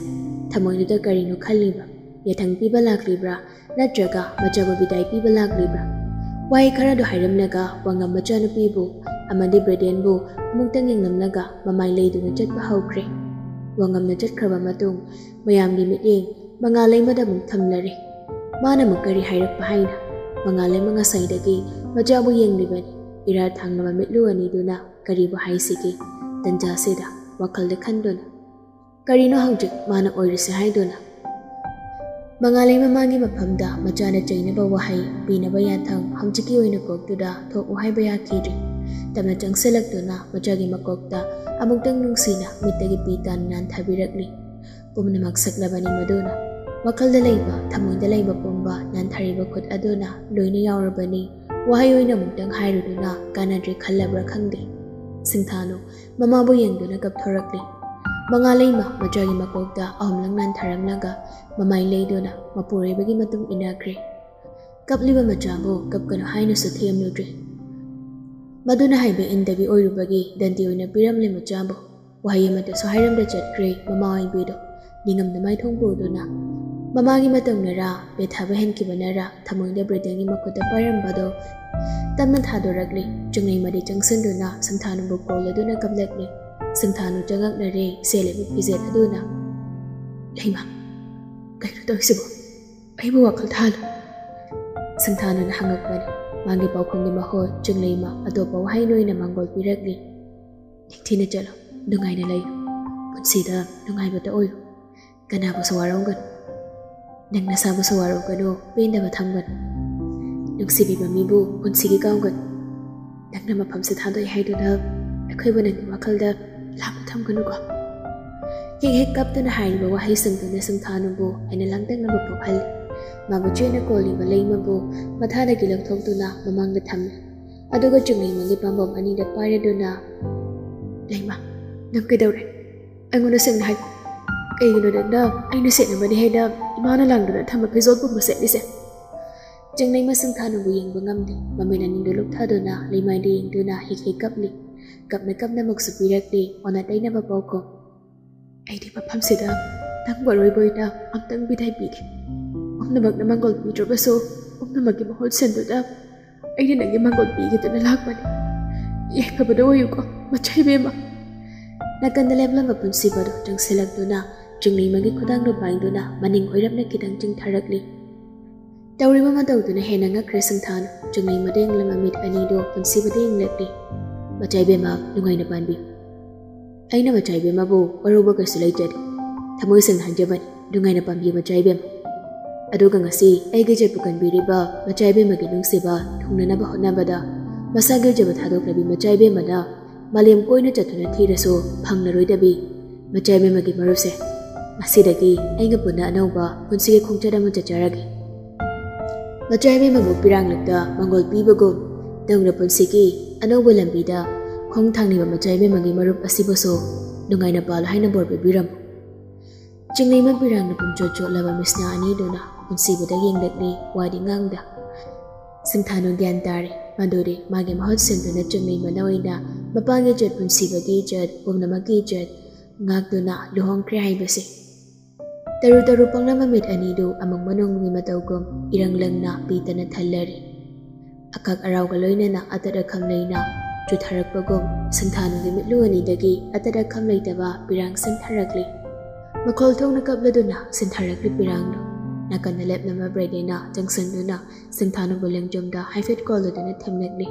ꯊꯃꯣꯏꯗꯨꯗ ꯀꯔꯤꯅꯣ ꯈꯜꯂꯤꯕ? ꯌꯥꯊꯪ ꯄꯤꯕ ꯂꯥꯛꯂꯤꯕ꯭ꯔꯥ, ꯅꯠꯇ꯭ꯔꯒ ꯃꯆꯥꯕꯨ ꯕꯤꯗꯥꯏ ꯄꯤꯕ ꯂꯥꯛꯂꯤꯕ꯭ꯔꯥ? ꯋꯥꯍꯩ ꯈꯔꯗꯨ ꯍꯥꯏꯔꯝꯂꯒ ꯋꯥꯉꯝ ꯃꯆꯥꯅꯨꯄꯤꯕꯨ ꯑꯃꯗꯤ ꯕ꯭ꯔꯦꯗꯦꯟꯕꯨ ꯑꯃꯨꯛꯇꯪ ꯌꯦꯡꯂꯝꯂꯒ ꯃꯃꯥꯏ ꯂꯩꯗꯨꯅ ꯆꯠꯄ ꯍꯧꯈ꯭ꯔꯦ꯫ ꯋꯥꯉꯝꯅ ꯆꯠꯈ꯭ꯔꯕ ꯃꯇꯨꯡ ꯃꯌꯥꯝꯒꯤ ꯃꯤꯠꯌꯦꯡ ꯃꯉꯥꯂꯩꯃꯗ ꯑꯃꯨꯛ ꯊꯝꯂꯔꯦ꯫ ꯃꯥꯅ ꯑꯃꯨꯛ ꯀꯔꯤ ꯍꯥꯏꯔꯛꯄ ꯍꯥꯏꯅ? ꯃꯉꯥꯂꯩꯃ ꯉꯁꯥꯏꯗꯒꯤ ꯃꯆꯥꯕꯨ ꯌꯦꯡꯂꯤꯕꯅꯤ꯫ ꯏꯔꯥ ꯊꯥꯡꯂꯕ ꯃꯤꯠꯂꯨ ꯑꯅꯤꯗꯨꯅ ꯀꯔꯤꯕꯨ ꯍꯥꯏꯁꯤꯒꯦ? ꯇꯟꯖꯥꯁꯤꯗ ꯋꯥꯈꯜꯗ ꯈꯟꯗꯨꯅ, ꯀꯔꯤꯅꯣ ꯍꯧꯖꯤꯛ ꯃꯥꯅ ꯑꯣꯏꯔꯤꯁꯦ ꯍꯥꯏꯗꯨꯅ? ꯃꯉꯥꯂꯩ ꯃꯃꯥꯒꯤ ꯃꯐꯝꯗ ꯃꯆꯥꯅ ꯆꯩꯅꯕ ꯋꯥꯍꯩ, ꯄꯤꯅꯕ ꯌꯥꯊꯪ ꯍꯧꯖꯤꯛꯀꯤ ꯑꯣꯏꯅ ꯀꯣꯛꯇꯨꯗ ꯊꯣꯛꯎ ꯍꯥꯏꯕ ꯌꯥꯈꯤꯗ꯭ꯔꯤ꯫ ꯇꯞꯅ ꯆꯪꯁꯤꯜꯂꯛꯇꯨꯅ ꯃꯆꯥꯒꯤ ꯃꯀꯣꯛꯇ ꯑꯃꯨꯛꯇꯪ ꯅꯨꯡꯁꯤꯅ ꯃꯤꯠꯇꯒꯤ ꯄꯤ ꯇꯥꯅ ꯅꯥꯟꯊꯕꯤꯔꯛꯂꯤ꯫ ꯄꯨꯝꯅꯃꯛ ꯁꯛꯂꯕꯅꯤ ꯃꯗꯨꯅ꯫ ꯋꯥꯈꯜꯗ ꯂꯩꯕ, ꯊꯃꯣꯏꯗ ꯂꯩꯕ ꯄꯨꯝꯕ ꯅꯥꯟꯊꯔꯤꯕ ꯈꯨꯠ ꯑꯗꯨꯅ ꯂꯣꯏꯅ ꯌꯥꯎꯔꯕꯅꯤ꯫ ꯋꯥꯍꯩ ꯑꯣꯏꯅ ꯑꯃꯨꯛꯇꯪ ꯍꯥꯏꯔꯨꯗꯨꯅ ꯀꯥꯟꯅꯗ꯭ꯔꯦ ꯈꯜꯂꯕ꯭ꯔꯥ ꯈꯪꯗꯦ꯫ ꯁꯤꯡꯊꯥꯅꯨ ꯃꯃꯥꯕꯨ ꯌꯦꯡꯗꯨꯅ ꯀꯞꯊꯣꯔꯛꯂꯤ꯫ ꯃꯉꯥꯂꯩꯃ ꯃꯆꯥꯒꯤ ꯃꯀꯣꯛꯇ ꯑꯍꯨꯝꯂꯛ ꯅꯥꯟꯊꯔꯝꯂꯒ ꯃꯃꯥꯏ ꯂꯩꯗꯨꯅ ꯃꯄꯨꯔꯣꯏꯕꯒꯤ ꯃꯇꯨꯡ ꯏꯟꯅꯈ꯭ꯔꯦ꯫ ꯀꯞꯂꯤꯕ ꯃꯆꯥꯕꯨ ꯀꯞꯀꯅꯨ ꯍꯥꯏꯅꯁꯨ ꯊꯦꯝꯂꯨꯗ꯭ꯔꯦ꯫ ꯃꯗꯨꯅ ꯍꯥꯏꯕ ꯏꯟꯗꯕꯤ ꯑꯣꯏꯔꯨꯕꯒꯤ ꯗꯟꯗꯤ ꯑꯣꯏꯅ ꯄꯤꯔꯝꯂꯦ ꯃꯆꯥꯕꯨ꯫ ꯋꯥꯍꯩ ꯑꯃꯠꯇꯁꯨ ꯍꯥꯏꯔꯝꯗ ꯆꯠꯈ꯭ꯔꯦ ꯃꯃꯥ ꯑꯣꯏꯕꯤꯗꯣ ꯅꯤꯡꯉꯝꯗ ꯃꯥꯏꯊꯣꯡ ꯄꯨꯗꯨꯅ꯫ ꯃꯃꯥꯒꯤ ꯃꯇꯧꯅꯔꯥ, ꯄꯦꯊꯥꯕ ꯍꯦꯟꯈꯤꯕꯅꯔꯥ, ꯊꯃꯣꯏꯗ ꯕ꯭ꯔꯦꯗꯦꯟꯒꯤ ꯃꯈꯨꯠꯇ ꯄꯥꯏꯔꯝꯕꯗꯣ ꯇꯞꯅ ꯊꯥꯗꯣꯔꯛꯂꯦ꯫ ꯆꯤꯡꯂꯩꯃꯗꯤ ꯆꯪꯁꯤꯟꯗꯨꯅ ꯁꯤꯡꯊꯥꯅꯨꯕꯨ ꯀꯣꯜꯂꯗꯨꯅ ꯀꯞꯂꯛꯂꯦ꯫ ꯁꯤꯡꯊꯥꯅꯨ ꯆꯉꯛꯅꯔꯦ ꯁꯦꯠꯂꯤꯕ ꯐꯤꯖꯦꯠ ꯑꯗꯨꯅ꯫ "ꯂꯩꯃ, ꯀꯩꯅꯣ ꯇꯧꯔꯤꯁꯤꯕꯣ? ꯑꯩꯕꯨ ꯋꯥꯈꯜ ꯊꯥꯍꯜꯂꯨ?" ꯁꯤꯡꯊꯥꯅꯨꯅ ꯍꯪꯉꯛꯄꯅꯤ꯫ ꯃꯥꯒꯤ ꯄꯥꯎꯈꯨꯝꯒꯤ ꯃꯍꯨꯠ ꯆꯤꯡꯂꯩꯃ ꯑꯇꯣꯞꯄ ꯋꯥꯍꯩꯅ ꯑꯣꯏꯅ ꯃꯥꯡꯒꯣꯜ ꯄꯤꯔꯛꯂꯤ꯫ "ꯅꯤꯡꯊꯤꯅ ꯆꯠꯂꯣ, ꯅꯨꯡꯉꯥꯏꯅ ꯂꯩꯌꯨ꯫ ꯄꯨꯟꯁꯤꯗ ꯅꯨꯡꯉꯥꯏꯕꯇ ꯑꯣꯏꯌꯨ꯫ ꯀꯅꯥꯕꯨꯁꯨ ꯋꯥꯔꯧꯒꯅꯨ꯫ ꯅꯪ ꯅꯁꯥꯕꯨꯁꯨ ꯋꯥꯔꯧꯒꯅꯨ, ꯄꯦꯟꯗꯕ ꯊꯝꯒꯅꯨ꯫ ꯅꯨꯡꯁꯤꯕꯤꯕ ꯃꯤꯕꯨ ꯄꯨꯟꯁꯤꯒꯤ ꯀꯥꯎꯒꯅꯨ꯫ ꯅꯪꯅ ꯃꯐꯝꯁꯦ ꯊꯥꯗꯣꯛꯑꯦ ꯍꯥꯏꯗꯨꯅ ꯑꯩꯈꯣꯏꯕꯨ ꯅꯪꯒꯤ ꯋꯥꯈꯜꯗ ꯂꯥꯞꯅ ꯊꯝꯒꯅꯨꯀꯣ꯫ ꯍꯦꯛ ꯍꯦꯛ ꯀꯞꯇꯨꯅ ꯍꯥꯏꯔꯤꯕ ꯋꯥꯍꯩꯁꯤꯡꯗꯨꯅ ꯁꯤꯡꯊꯥꯅꯨꯕꯨ ꯍꯦꯟꯅ ꯂꯥꯡꯇꯛꯅꯕ ꯄꯣꯛꯍꯜꯂꯤ꯫ ꯃꯥꯕꯨ ꯆꯦꯠꯅ ꯀꯣꯜꯂꯤꯕ ꯂꯩꯃꯕꯨ ꯃꯊꯥꯗꯒꯤ ꯂꯧꯊꯣꯛꯇꯨꯅ ꯃꯃꯥꯡꯗ ꯊꯝꯃꯤ꯫ ꯑꯗꯨꯒ ꯆꯤꯡꯂꯩꯃꯒꯤ ꯄꯥꯝꯕꯣꯝ ꯑꯅꯤꯗ ꯄꯥꯏꯔꯗꯨꯅ, "ꯂꯩꯃ, ꯅꯪ ꯀꯩꯗꯧꯔꯦ? ꯑꯩꯉꯣꯟꯗ ꯁꯦꯡꯅ ꯍꯥꯏꯌꯨ꯫ ꯀꯩꯒꯤꯅꯣ ꯅꯪꯅ ꯑꯩꯅ ꯁꯦꯠꯅꯕꯅꯤ ꯍꯥꯏꯅ ꯏꯃꯥꯅ ꯂꯥꯡꯗꯨꯅ ꯊꯝꯕ ꯐꯤꯖꯣꯜ ꯄꯨꯝꯕ ꯁꯦꯠꯂꯤꯁꯦ?" ꯆꯤꯡꯂꯩꯃ ꯁꯤꯡꯊꯥꯅꯨꯕꯨ ꯌꯦꯡꯕ ꯉꯝꯗꯦ꯫ ꯃꯃꯤꯠ ꯑꯅꯤꯗꯨ ꯂꯨꯞꯊꯗꯨꯅ ꯂꯩꯃꯥꯏꯗ ꯌꯦꯡꯗꯨꯅ ꯍꯦꯛ ꯍꯦꯛ ꯀꯞꯂꯤ꯫ ꯀꯞꯅ ꯀꯞꯅꯃꯛꯁꯨ ꯄꯤꯔꯛꯂꯤ ꯑꯣꯟꯅ ꯇꯩꯅꯕ ꯄꯥꯎꯈꯨꯝ꯫ "ꯑꯩꯗꯤ ꯃꯐꯝꯁꯤꯗ ꯅꯪ ꯃꯔꯨ ꯑꯣꯏꯅ ꯑꯝꯇꯪ ꯕꯤꯗꯥꯏ ꯄꯤꯒꯦ꯫ ꯄꯨꯝꯅꯃꯛꯅ ꯃꯪꯒꯣꯜ ꯄꯤꯗ꯭ꯔꯕꯁꯨ ꯄꯨꯝꯅꯃꯛꯀꯤ ꯃꯍꯨꯠ ꯁꯤꯟꯗꯨꯅ ꯑꯩꯅ ꯅꯪꯒꯤ ꯃꯪꯒꯣꯜ ꯄꯤꯒꯦꯗꯅ ꯂꯥꯛꯄꯅꯤ꯫ ꯌꯥꯏꯐꯕꯗ ꯑꯣꯏꯌꯨꯀꯣ, ꯃꯆꯥ ꯏꯕꯦꯝꯃ꯫" ꯅꯥꯀꯟꯗ ꯂꯦꯞꯂꯝꯕ ꯄꯨꯟꯁꯤꯕꯗꯨ ꯆꯪꯁꯤꯜꯂꯛꯇꯨꯅ ꯆꯤꯡꯂꯩꯃꯒꯤ ꯈꯨꯗꯥꯡꯗꯨ ꯄꯥꯏꯗꯨꯅ ꯃꯅꯤꯡ ꯑꯣꯏꯔꯞꯅ ꯈꯤꯇꯪ ꯆꯤꯡꯊꯔꯛꯂꯤ꯫ ꯇꯧꯔꯤꯕ ꯃꯇꯧꯗꯨꯅ ꯍꯦꯟꯅ ꯉꯛꯈ꯭ꯔꯦ ꯁꯤꯡꯊꯥꯅꯨ꯫ ꯆꯤꯡꯂꯩꯃꯗ ꯌꯦꯡꯂꯝꯕ ꯃꯤꯠ ꯑꯅꯤꯗꯨ ꯄꯨꯟꯁꯤꯕꯗ ꯌꯦꯡꯂꯛꯂꯤ꯫ "ꯃꯆꯥ ꯏꯕꯦꯝꯃ, ꯅꯨꯡꯉꯥꯏꯅ ꯄꯥꯟꯕꯤꯌꯨ꯫ ꯑꯩꯅ ꯃꯆꯥ ꯏꯕꯦꯝꯃꯕꯨ ꯋꯥꯔꯧꯕ ꯀꯩꯁꯨ ꯂꯩꯖꯗꯦ꯫ ꯊꯃꯣꯏ ꯁꯦꯡꯅ ꯍꯥꯏꯖꯕꯅꯤ, ꯅꯨꯡꯉꯥꯏꯅ ꯄꯥꯟꯕꯤꯌꯨ ꯃꯆꯥ ꯏꯕꯦꯝꯃ꯫ ꯑꯗꯨꯒ ꯉꯁꯤ ꯑꯩꯒꯤ ꯖꯦꯠꯄꯨ ꯀꯟꯕꯤꯔꯤꯕ ꯃꯆꯥ ꯏꯕꯦꯝꯃꯒꯤ ꯅꯨꯡꯁꯤꯕ ꯊꯨꯡꯅꯅꯕ ꯍꯣꯠꯅꯕꯗ ꯃꯁꯥꯒꯤ ꯂꯩꯖꯕ ꯊꯥꯗꯣꯛꯂꯕꯤ ꯃꯆꯥ ꯏꯕꯦꯝꯃꯅ ꯃꯥꯂꯦꯝ ꯀꯣꯏꯅ ꯆꯠꯇꯨꯅ ꯊꯤꯔꯁꯨ ꯐꯪꯂꯔꯣꯏꯗꯕꯤ ꯃꯆꯥ ꯏꯕꯦꯝꯃꯒꯤ ꯃꯔꯨꯞꯁꯦ, ꯉꯁꯤꯗꯒꯤ ꯑꯩꯒ ꯄꯨꯟꯅ ꯑꯅꯧꯕ ꯄꯨꯟꯁꯤꯒꯤ ꯈꯣꯡꯆꯠ ꯑꯃ ꯆꯠꯆꯔꯒꯦ꯫" ꯃꯆꯥ ꯏꯕꯦꯝꯃꯕꯨ ꯄꯤꯔꯥꯡꯂꯛꯇ ꯃꯪꯒꯣꯜ ꯄꯤꯕꯒꯨꯝ ꯇꯨꯡꯗ ꯄꯨꯟꯁꯤꯒꯤ ꯑꯅꯧꯕ ꯂꯝꯕꯤꯗ ꯈꯣꯡ ꯊꯥꯡꯂꯤꯕ ꯃꯆꯥ ꯏꯕꯦꯝꯃꯒꯤ ꯃꯔꯨꯞ ꯑꯁꯤꯕꯨꯁꯨ ꯅꯨꯡꯉꯥꯏꯅ ꯄꯥꯜꯂꯨ ꯍꯥꯏꯅ ꯕꯣꯔ ꯄꯤꯕꯤꯔꯝꯃꯨ꯫ ꯆꯤꯡꯂꯩꯃ ꯄꯤꯔꯥꯡꯅ ꯄꯨꯝꯆꯣꯠ ꯆꯣꯠꯂꯕ ꯃꯤꯠꯁꯅꯥ ꯑꯅꯤꯗꯨꯅ ꯄꯨꯟꯁꯤꯕꯗ ꯌꯦꯡꯂꯛꯂꯤ, ꯋꯥꯗꯤ ꯉꯥꯡꯗ꯫ ꯁꯤꯡꯊꯥꯅꯨ ꯒ꯭ꯌꯥꯟ ꯇꯥꯔꯦ꯫ ꯃꯗꯨꯗꯤ ꯃꯥꯒꯤ ꯃꯍꯨꯠ ꯁꯤꯟꯗꯨꯅ ꯆꯤꯡꯂꯩꯃꯅ ꯑꯣꯏꯅ ꯃꯄꯥꯒꯤ ꯏꯖꯠ, ꯄꯨꯟꯁꯤꯕꯒꯤ ꯏꯖꯠ, ꯄꯨꯝꯅꯃꯛꯀꯤ ꯏꯖꯠ ꯉꯥꯛꯇꯨꯅ ꯂꯨꯍꯣꯡꯈ꯭ꯔꯦ ꯍꯥꯏꯕꯁꯦ꯫ ꯇꯔꯨ ꯇꯔꯨ ꯄꯪꯂꯝꯕ ꯃꯤꯠ ꯑꯅꯤꯗꯨ ꯑꯃꯨꯛ ꯃꯅꯨꯡꯒꯤ ꯃꯇꯧꯒꯨꯝ ꯏꯔꯪ ꯂꯪꯅ ꯄꯤꯇꯅ ꯊꯜꯂꯔꯤ꯫ ꯑꯀꯛ ꯑꯔꯥꯎꯒ ꯂꯣꯏꯅꯅ ꯑꯇꯠ ꯑꯈꯝ ꯂꯩꯅ ꯆꯨꯊꯔꯛꯄꯒꯨꯝ ꯁꯤꯡꯊꯥꯅꯨꯒꯤ ꯃꯤꯠꯂꯨ ꯑꯅꯤꯗꯒꯤ ꯑꯇꯠ ꯑꯈꯝ ꯂꯩꯇꯕ ꯄꯤꯔꯥꯡ ꯁꯤꯟꯊꯔꯛꯂꯤ꯫ ꯃꯈꯣꯜ ꯊꯣꯛꯅ ꯀꯞꯂꯗꯨꯅ ꯁꯤꯟꯊꯔꯛꯂꯤ ꯄꯤꯔꯥꯡꯗꯨ꯫ ꯅꯥꯀꯟꯗ ꯂꯦꯞꯂꯝꯕ ꯕ꯭ꯔꯦꯗꯦꯅ ꯆꯪꯁꯤꯟꯗꯨꯅ ꯁꯤꯡꯊꯥꯅꯨꯕꯨ ꯂꯦꯡꯖꯨꯝꯗ ꯍꯥꯏꯐꯦꯠ ꯀꯣꯜꯂꯗꯨꯅ ꯊꯦꯝꯂꯛꯂꯤ꯫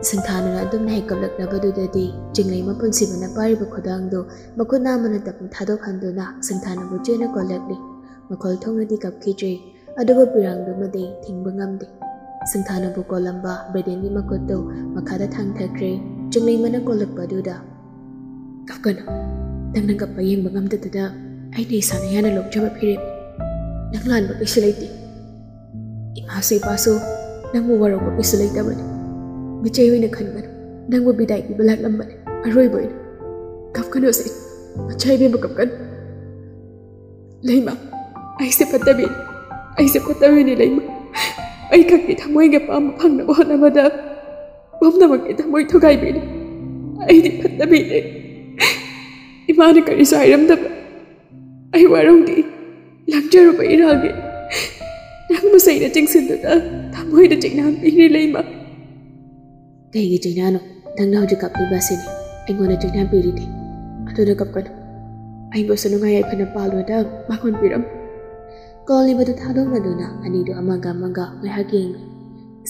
ꯁꯤꯡꯊꯥꯅꯨꯅ ꯑꯗꯨꯝꯅ ꯍꯦꯛ ꯀꯞꯂꯛꯂꯕꯗꯨꯗꯗꯤ ꯆꯤꯡꯂꯩꯃ ꯄꯨꯟꯁꯤꯕꯅ ꯄꯥꯏꯔꯤꯕ ꯈꯨꯗꯥꯡꯗꯨ ꯃꯈꯨꯠ ꯅꯥꯝꯃꯅ ꯇꯞꯅ ꯊꯥꯗꯣꯛꯍꯟꯗꯨꯅ ꯁꯤꯡꯊꯥꯅꯨꯕꯨ ꯆꯦꯠꯅ ꯀꯣꯜꯂꯛꯂꯤ꯫ ꯃꯈꯣꯜ ꯊꯣꯛꯅꯗꯤ ꯀꯞꯈꯤꯗ꯭ꯔꯤ꯫ ꯑꯗꯨꯕꯨ ꯄꯤꯔꯥꯡꯗꯨꯃꯗꯤ ꯊꯤꯡꯕ ꯉꯝꯗꯦ꯫ ꯁꯤꯡꯊꯥꯅꯕꯨ ꯀꯣꯜꯂꯝꯕ ꯕ꯭ꯔꯦꯗꯦꯟꯒꯤ ꯃꯈꯨꯠꯇꯨ ꯃꯈꯥꯗ ꯊꯥꯡꯊꯈ꯭ꯔꯦ꯫ ꯆꯤꯡꯂꯩꯃꯅ ꯀꯣꯜꯂꯛꯄ ꯑꯗꯨꯗ, "ꯀꯞꯀꯅꯨ꯫ ꯅꯪꯅ ꯀꯞꯄ ꯌꯦꯡꯕ ꯉꯝꯗꯗꯨꯅ ꯑꯩꯅ ꯏꯁꯥꯅ ꯌꯥꯅ ꯂꯧꯖꯕ ꯐꯤꯔꯦꯞꯅꯤ꯫ ꯅꯪ ꯂꯥꯟꯕ ꯀꯩꯁꯨ ꯂꯩꯇꯦ꯫ ꯏꯃꯥꯁꯨ ꯏꯄꯥꯁꯨ ꯅꯪꯕꯨ ꯋꯥꯔꯧꯕ ꯀꯩꯁꯨ ꯂꯩꯇꯕꯅꯤ꯫ ꯃꯤꯆꯩ ꯑꯣꯏꯅ ꯈꯟꯒꯅꯨ꯫ ꯅꯪꯕꯨ ꯕꯤꯗꯥꯏ ꯄꯤꯕ ꯂꯥꯛꯂꯝꯕꯅꯤ꯫ ꯑꯔꯣꯏꯕ ꯑꯣꯏꯅ꯫ ꯀꯞꯀꯅꯨꯁꯦ꯫ ꯃꯆꯥ ꯏꯕꯦꯝꯃ, ꯀꯞꯀꯅꯨ꯫ ꯂꯩꯃ, ꯑꯩꯁꯦ ꯐꯠꯇꯕꯤꯅꯤ꯫ ꯑꯩꯁꯦ ꯐꯠꯇꯕꯤꯅꯤ, ꯂꯩꯃ꯫ ꯑꯩ ꯈꯛꯀꯤ ꯊꯃꯣꯏꯒꯤ ꯑꯄꯥꯝꯕ ꯐꯪꯅꯕ ꯍꯣꯠꯅꯕꯗ ꯄꯨꯝꯅꯃꯛꯀꯤ ꯊꯃꯣꯏ ꯊꯨꯒꯥꯏꯕꯤꯅꯤ꯫ ꯑꯩꯗꯤ ꯐꯠꯇꯕꯤꯅꯤ꯫ ꯏꯃꯥꯅ ꯀꯔꯤꯁꯨ ꯍꯥꯏꯔꯝꯗꯕ꯫ ꯑꯩ ꯋꯥꯔꯧꯗꯦ꯫ ꯂꯪꯖꯔꯨꯕ ꯏꯔꯥꯜꯒꯤ ꯅꯪꯕꯨ ꯆꯩꯅ ꯆꯤꯡꯁꯤꯟꯗꯨꯅ ꯊꯃꯣꯏꯗ ꯆꯩꯅꯥꯡ ꯄꯤꯔꯤ, ꯂꯩꯃ꯫ ꯀꯩꯒꯤ ꯆꯩꯅꯥꯅꯣ? ꯅꯪꯅ ꯍꯧꯖꯤꯛ ꯀꯞꯂꯤꯕ ꯑꯁꯤꯅꯤ ꯑꯩꯉꯣꯟꯗ ꯆꯩꯅꯥ ꯄꯤꯔꯤꯗꯤ꯫ ꯑꯗꯨꯅ ꯀꯞꯀꯅꯨ꯫ ꯑꯩꯕꯨꯁꯨ ꯅꯨꯡꯉꯥꯏ ꯌꯥꯏꯐꯅ ꯄꯥꯜꯂꯣꯗ ꯃꯥꯡꯍꯣꯟ ꯄꯤꯔꯝꯃꯨ꯫ ꯀꯣꯜ ꯂꯤꯕꯗꯨ ꯊꯥꯗꯣꯛꯅꯗꯨꯅ ꯑꯅꯤꯗꯨ ꯑꯃꯒ ꯑꯃꯒ ꯉꯥꯏꯍꯥꯛ ꯌꯦꯡꯂꯤ꯫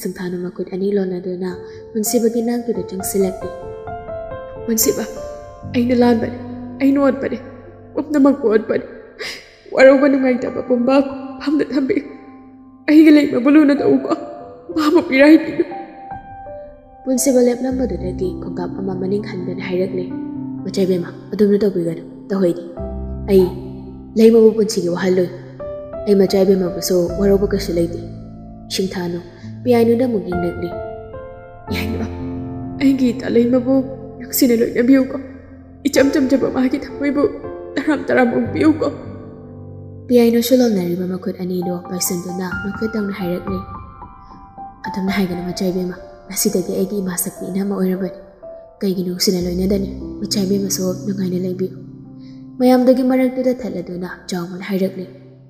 ꯁꯤꯡꯊꯥꯅ ꯃꯈꯨꯠ ꯑꯅꯤ ꯂꯣꯟꯅꯗꯨꯅ ꯄꯨꯟꯁꯤꯕꯒꯤ ꯅꯥꯛꯇꯨꯗ ꯆꯪꯁꯤꯜꯂꯛꯂꯤ꯫ ꯄꯨꯟꯁꯤꯕ, ꯑꯩꯅ ꯂꯥꯟꯕꯅꯤ, ꯑꯩꯅ ꯑꯣꯠꯄꯅꯤ, ꯄꯨꯝꯅꯃꯛꯄꯨ ꯑꯣꯠꯄꯅꯤ꯫ ꯋꯥꯔꯧꯕ ꯅꯨꯡꯉꯥꯏꯇꯕ ꯄꯨꯝꯕ ꯐꯝꯗ ꯊꯝꯕꯤꯌꯨ꯫ ꯑꯩꯒꯤ ꯂꯩꯃꯕꯨ ꯂꯨꯅ ꯇꯧꯀꯣ꯫ ꯃꯥꯕꯨ ꯄꯤꯔꯥꯏꯕꯤꯅꯨ꯫ ꯄꯨꯟꯁꯤꯕ ꯂꯦꯞꯂꯝꯕꯗꯨꯗꯒꯤ ꯈꯣꯡꯀꯥꯞ ꯑꯃ ꯃꯅꯤꯡ ꯍꯟꯗꯨꯅ ꯍꯥꯏꯔꯛꯂꯦ, "ꯃꯆꯥꯏꯕꯦꯝꯃ, ꯑꯗꯨꯝꯅ ꯇꯧꯕꯤꯒꯅꯨ, ꯇꯧꯍꯩꯗꯦ꯫ ꯑꯩ ꯂꯩꯃꯕꯨ ꯄꯨꯟꯁꯤꯒꯤ ꯋꯥꯍꯜꯂꯣꯏ꯫ ꯑꯩ ꯃꯆꯥꯏꯕꯦꯝꯃꯕꯨꯁꯨ ꯋꯥꯔꯧꯕ ꯀꯩꯁꯨ ꯂꯩꯇꯦ꯫ ꯁꯤꯡꯊꯥꯅꯨ, ꯄꯤꯌꯥꯏꯅꯨꯗ ꯑꯃꯨꯛ ꯌꯦꯡꯂꯛꯂꯤ꯫ ꯌꯥꯏꯃ, ꯑꯩꯒꯤ ꯏꯇꯥ ꯂꯩꯃꯕꯨ ꯅꯨꯡꯁꯤꯅ ꯂꯣꯏꯅꯕꯤꯌꯨꯀꯣ꯫ ꯏꯆꯝ ꯆꯝꯖꯕ ꯃꯥꯒꯤ ꯊꯃꯣꯏꯕꯨ ꯇꯔꯥꯝ ꯇꯔꯥꯝ ꯑꯣꯡꯕꯤꯌꯨꯀꯣ꯫" ꯄꯤꯌꯥꯏꯅꯨꯁꯨ ꯂꯣꯟꯅꯔꯤꯕ ꯃꯈꯨꯠ ꯑꯅꯤꯗꯣ ꯄꯥꯏꯁꯤꯟꯗꯨꯅ ꯅꯣꯛꯐꯦꯠ ꯇꯧꯅ ꯍꯥꯏꯔꯛꯂꯤ, "ꯑꯗꯨꯝꯅ ꯍꯥꯏꯒꯅꯨ ꯃꯆꯥꯏꯕꯦꯝꯃ, ꯉꯁꯤꯗꯒꯤ ꯑꯩꯒꯤ ꯏꯃꯥ ꯁꯛꯄꯤ ꯏꯅꯝꯃ ꯑꯣꯏꯔꯕꯅꯤ꯫ ꯀꯩꯒꯤ ꯅꯨꯡꯁꯤꯅ ꯂꯣꯏꯅꯗꯅꯤ? ꯃꯆꯥꯏꯕꯦꯝꯃꯁꯨ ꯅꯨꯡꯉꯥꯏꯅ ꯂꯩꯕꯤꯌꯨ꯫" ꯃꯌꯥꯝꯗꯨꯒꯤ ꯃꯔꯛꯇꯨꯗ ꯊꯠꯂꯗꯨꯅ ꯆꯥꯎꯕꯅ ꯍꯥꯏꯔꯛꯂꯤ,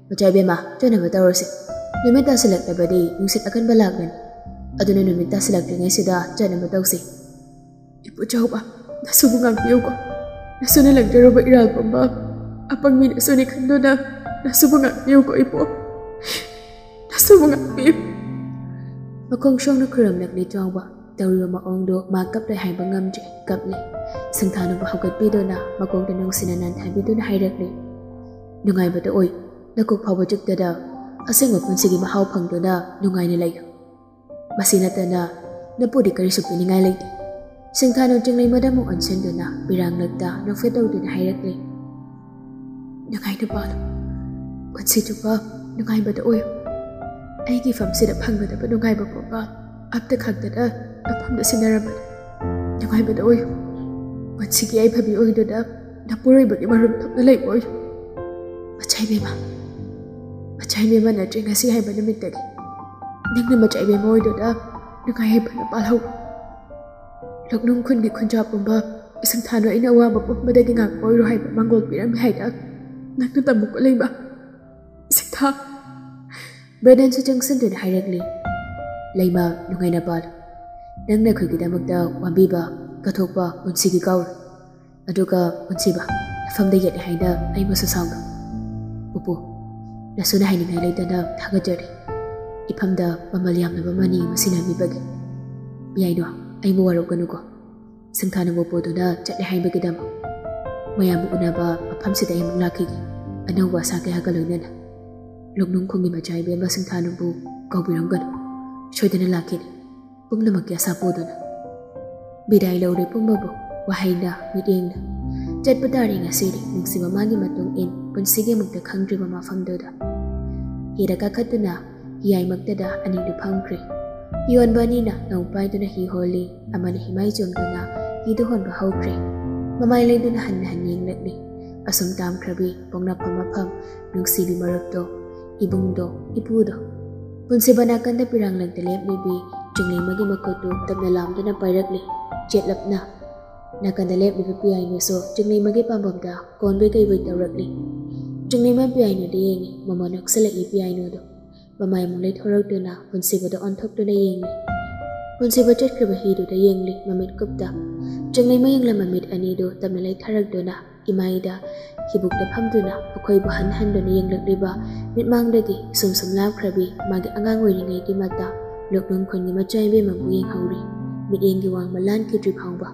"ꯃꯆꯥꯏꯕꯦꯝꯃ, ꯆꯠꯅꯕ ꯇꯧꯔꯁꯤ꯫ ꯅꯨꯃꯤꯠ ꯇꯥꯁꯤꯜꯂꯛꯂꯕꯗꯤ ꯅꯨꯡꯁꯤꯠ ꯑꯀꯟꯕ ꯂꯥꯛꯂꯅꯤ꯫ ꯑꯗꯨꯅ ꯅꯨꯃꯤꯠ ꯇꯥꯁꯤꯜꯂꯛꯇ꯭ꯔꯤꯉꯩꯁꯤꯗ ꯆꯠꯅꯕ ꯇꯧꯁꯤ꯫" "ꯏꯄꯨ ꯆꯥꯎꯕ, ꯅꯁꯨꯕꯨ ꯉꯥꯛꯄꯤꯌꯨꯀꯣ꯫ ꯅꯁꯨꯅ ꯂꯪꯖꯔꯨꯕ ꯏꯔꯥꯜ ꯄꯨꯝꯕ ꯑꯄꯪ ꯃꯤ ꯅꯁꯨꯅꯤ ꯈꯟꯗꯨꯅ ꯅꯁꯨꯕꯨ ꯉꯥꯛꯄꯤꯌꯨꯀꯣ, ꯏꯄꯨ꯫ ꯅꯁꯨꯕꯨ ꯉꯥꯛꯄꯤꯌꯨ꯫" ꯃꯈꯣꯡ ꯁꯣꯡꯅ ꯈꯨꯔꯨꯝꯂꯛꯂꯤ ꯆꯥꯎꯕ꯫ ꯇꯧꯔꯤꯕ ꯃꯑꯣꯡꯗꯨ ꯃꯥ ꯀꯞꯂꯣꯏ ꯍꯥꯏꯕ ꯉꯝꯗ꯭ꯔꯦ, ꯀꯞꯂꯦ꯫ ꯁꯤꯡꯊꯥꯅꯕꯨ ꯍꯧꯒꯠꯄꯤꯗꯨꯅ ꯃꯀꯣꯛꯇ ꯅꯨꯡꯁꯤꯅ ꯅꯟꯊꯕꯤꯗꯨꯅ ꯍꯥꯏꯔꯛꯂꯤ, "ꯅꯨꯡꯉꯥꯏꯕꯗ ꯑꯣꯏ, ꯅꯀꯣꯛ ꯐꯥꯎꯕ ꯆꯤꯛꯇꯅ ꯑꯁꯦꯡꯕ ꯄꯨꯟꯁꯤꯒꯤ ꯃꯍꯥꯎ ꯐꯪꯗꯨꯅ ꯅꯨꯡꯉꯥꯏꯅ ꯂꯩꯌꯨ꯫" ꯃꯁꯤ ꯅꯠꯇꯅ ꯅꯄꯨꯗꯤ ꯀꯔꯤꯁꯨ ꯄꯤꯅꯤꯡꯉꯥꯏ ꯂꯩꯇꯦ꯫ ꯁꯤꯡꯊꯥꯅꯨ ꯆꯤꯡꯂꯩꯃꯗ ꯑꯃꯨꯛ ꯑꯣꯟꯁꯤꯟꯗꯨꯅ ꯄꯤꯔꯥꯡꯂꯛꯇ ꯅꯣꯛꯐꯦꯠ ꯇꯧꯗꯨꯅ ꯍꯥꯏꯔꯛꯂꯤ, "ꯅꯨꯡꯉꯥꯏ ꯅꯨꯄꯥꯗꯣ, ꯄꯨꯟꯁꯤ ꯆꯨꯞꯄ ꯅꯨꯡꯉꯥꯏꯕꯗ ꯑꯣꯏꯌꯨ꯫ ꯑꯩꯒꯤ ꯐꯝꯁꯤꯗ ꯐꯪꯒꯗꯕ ꯅꯨꯡꯉꯥꯏꯕ ꯄꯣꯠꯄ ꯑꯝꯇ ꯈꯪꯗꯅ ꯃꯐꯝꯗ ꯁꯤꯟꯅꯔꯝꯕꯗ ꯅꯨꯡꯉꯥꯏꯕꯗ ꯑꯣꯏꯌꯨ꯫ ꯄꯨꯟꯁꯤꯒꯤ ꯌꯥꯏꯐꯕꯤ ꯑꯣꯏꯗꯨꯅ ꯅꯄꯨꯔꯣꯏꯕꯒꯤ ꯃꯔꯨꯝ ꯊꯣꯛꯅ ꯂꯩꯕ ꯑꯣꯏꯌꯨ꯫ ꯃꯆꯥꯏꯕꯦꯝꯃ, ꯃꯆꯥꯏꯕꯦꯝꯃ ꯅꯠꯇ꯭ꯔꯦ ꯉꯁꯤ ꯍꯥꯏꯕ ꯅꯨꯃꯤꯠꯇꯒꯤ꯫ ꯅꯪꯅ ꯃꯆꯥꯏꯕꯦꯝꯃ ꯑꯣꯏꯗꯨꯅ ꯅꯨꯡꯉꯥꯏ ꯌꯥꯏꯐꯅ ꯄꯥꯜꯍꯧ꯫ ꯂꯣꯛꯅꯨꯡ ꯈꯨꯟꯒꯤ ꯈꯨꯟꯖꯥ ꯄꯨꯝꯕ ꯏꯁꯤꯡꯊꯥꯅ ꯑꯩꯅ ꯑꯋꯥꯕ ꯄꯨꯝꯕꯗꯒꯤ ꯉꯥꯛꯄ ꯑꯣꯏꯔꯣ ꯍꯥꯏꯕ ꯃꯥꯡꯒꯣꯜ ꯄꯤꯔꯝꯃꯤ ꯍꯥꯏꯅ ꯅꯪꯅ ꯇꯝꯃꯨꯀꯣ ꯂꯩꯃ꯫ ꯏꯁꯤꯡꯊꯥ꯫" ꯕ꯭ꯔꯦꯗꯟꯁꯨ ꯆꯪꯁꯤꯟꯗꯨꯅ ꯍꯥꯏꯔꯛꯂꯤ, "ꯂꯩꯃ, ꯅꯨꯡꯉꯥꯏꯅ ꯄꯥꯜꯂꯨ꯫ ꯅꯪꯅ ꯑꯩꯈꯣꯏꯒꯤꯗꯃꯛꯇ ꯋꯥꯕꯤꯕ, ꯀꯠꯊꯣꯛꯄ ꯄꯨꯟꯁꯤꯒꯤ ꯀꯥꯎꯔꯣꯏ꯫ ꯑꯗꯨꯒ ꯄꯨꯟꯁꯤꯕ, ꯅꯐꯝꯗ ꯌꯦꯠꯂꯦ ꯍꯥꯏꯅ ꯑꯩꯕꯨꯁꯨ ꯁꯥꯎꯅꯨ꯫ ꯄꯨꯄꯨ, ꯅꯁꯨꯅ ꯍꯥꯏꯅꯤꯡꯉꯥꯏ ꯂꯩꯇꯅ ꯊꯥꯒꯠꯆꯔꯤ꯫ ꯏꯐꯝꯗ ꯃꯃꯜ ꯌꯥꯝꯂꯕ ꯃꯅꯤ ꯑꯃ ꯁꯤꯟꯅꯕꯤꯕꯒꯤ꯫ ꯌꯥꯏꯅꯣ, ꯑꯩꯕꯨ ꯋꯥꯔꯧꯒꯅꯨꯀꯣ꯫ ꯁꯤꯡꯊꯥꯅꯕꯨ ꯄꯨꯗꯨꯅ ꯆꯠꯂꯦ ꯍꯥꯏꯕꯒꯤꯗꯃꯛ꯫ ꯃꯌꯥꯝꯕꯨ ꯎꯅꯕ ꯃꯐꯝꯁꯤꯗ ꯑꯩ ꯑꯃꯨꯛ ꯂꯥꯛꯈꯤꯒꯦ, ꯑꯅꯧꯕ ꯑꯁꯥ ꯀꯌꯥꯒ ꯂꯣꯏꯅꯅ꯫ ꯂꯣꯛꯅꯨꯡ ꯈꯨꯟꯒꯤ ꯃꯆꯥ ꯏꯕꯦꯝꯃ ꯁꯤꯡꯊꯥꯅꯕꯨ ꯀꯧꯕꯤꯔꯝꯒꯅꯨ꯫ ꯁꯣꯏꯗꯅ ꯂꯥꯛꯈꯤꯅꯤ, ꯄꯨꯝꯅꯃꯛꯀꯤ ꯑꯁꯥ ꯄꯨꯗꯨꯅ꯫" ꯕꯤꯗꯥꯏ ꯂꯧꯔꯦ ꯄꯨꯝꯕꯕꯨ ꯋꯥꯍꯩꯅ, ꯃꯤꯠꯌꯦꯡꯅ꯫ ꯆꯠꯄ ꯇꯥꯔꯦ ꯉꯁꯤꯗꯤ ꯅꯨꯡꯁꯤꯕ ꯃꯥꯒꯤ ꯃꯇꯨꯡ ꯏꯟ ꯄꯨꯟꯁꯤꯒꯤ ꯑꯃꯨꯛꯇ ꯈꯪꯗ꯭ꯔꯤꯕ ꯃꯐꯝꯗꯨꯗ꯫ ꯍꯤꯗ ꯀꯥꯈꯠꯇꯨꯅ ꯍꯤꯌꯥꯏꯃꯛꯇꯗ ꯑꯅꯤꯗꯨ ꯐꯝꯈ꯭ꯔꯦ꯫ ꯍꯤꯌꯣꯟꯕ ꯑꯅꯤꯅ ꯅꯧ ꯄꯥꯏꯗꯨꯅ ꯍꯤ ꯍꯣꯜꯂꯤ, ꯑꯃꯅ ꯍꯤꯃꯥꯏ ꯆꯣꯡꯗꯨꯅ ꯍꯤꯗꯨ ꯍꯣꯟꯕ ꯍꯧꯈ꯭ꯔꯦ꯫ ꯃꯃꯥꯏ ꯂꯩꯗꯨꯅ ꯍꯟꯅ ꯍꯟꯅ ꯌꯦꯡꯂꯛꯂꯤ꯫ ꯑꯁꯨꯝ ꯇꯥꯝꯈ꯭ꯔꯕꯤ ꯄꯣꯛꯅꯐꯝ ꯃꯐꯝ, ꯅꯨꯡꯁꯤꯕꯤ ꯃꯔꯨꯞꯇꯣ, ꯏꯕꯨꯡꯗꯣ, ꯏꯄꯨꯗꯣ꯫ ꯄꯨꯟꯁꯤꯕ ꯅꯥꯀꯟꯗ ꯄꯤꯔꯥꯡꯂꯛꯇ ꯂꯦꯞꯂꯤꯕꯤ ꯆꯤꯡꯂꯦꯝꯃꯒꯤ ꯃꯈꯨꯠꯇꯨ ꯇꯞꯅ ꯂꯥꯝꯗꯨꯅ ꯄꯥꯏꯔꯛꯂꯤ, ꯆꯦꯠꯂꯞꯅ꯫ ꯅꯥꯀꯟꯗ ꯂꯦꯞꯂꯤꯕ ꯄꯤꯌꯥꯏꯅꯨꯁꯨ ꯆꯤꯡꯂꯦꯝꯃꯒꯤ ꯄꯥꯝꯕꯝꯗ ꯀꯣꯟꯕꯣꯏ ꯀꯩꯕꯣꯏ ꯇꯧꯔꯛꯂꯤ꯫ ꯆꯤꯡꯂꯦꯝꯃ ꯄꯤꯌꯥꯏꯅꯨꯗ ꯌꯦꯡꯉꯤ, ꯃꯃꯥ ꯅꯣꯛꯁꯤꯜꯂꯛꯏ ꯄꯤꯌꯥꯏꯅꯨꯗꯣ꯫ ꯃꯃꯥꯏ ꯑꯃꯨꯛ ꯂꯩꯊꯣꯔꯛꯇꯨꯅ ꯄꯨꯟꯁꯤꯕꯗ ꯑꯣꯟꯊꯣꯛꯇꯨꯅ ꯌꯦꯡꯂꯤ꯫ ꯄꯨꯟꯁꯤꯕ ꯆꯠꯈ꯭ꯔꯤꯕ ꯍꯤꯗꯨꯗ ꯌꯦꯡꯂꯤ ꯃꯃꯤꯠ ꯀꯨꯞꯇ꯫ ꯆꯤꯡꯂꯦꯝꯃ ꯌꯦꯡꯂꯝꯕ ꯃꯤꯠ ꯑꯅꯤꯗꯨ ꯇꯞꯅ ꯂꯩꯊꯔꯛꯇꯨꯅ ꯏꯃꯥꯏꯗ ꯍꯤꯕꯨꯛꯇ ꯐꯝꯗꯨꯅ ꯑꯩꯈꯣꯏꯕꯨ ꯍꯟ ꯍꯟꯗꯨꯅ ꯌꯦꯡꯂꯛꯂꯤꯕ ꯃꯤꯠꯃꯥꯡꯗꯒꯤ ꯁꯨꯝ ꯁꯨꯝ ꯂꯥꯞꯈ꯭ꯔꯕꯤ ꯃꯥꯒꯤ ꯑꯉꯥꯡ ꯑꯣꯏꯔꯤꯉꯩꯒꯤ ꯃꯇꯝ ꯂꯣꯛꯅꯨꯡ ꯈꯨꯟꯒꯤ ꯃꯆꯥ ꯏꯕꯦꯝꯃꯕꯨ ꯌꯦꯡꯍꯧꯔꯤ꯫ ꯃꯤꯠꯌꯦꯡꯒꯤ ꯋꯥꯡꯃ ꯂꯥꯟꯈꯤꯗ꯭ꯔꯤ ꯐꯥꯎꯕ꯫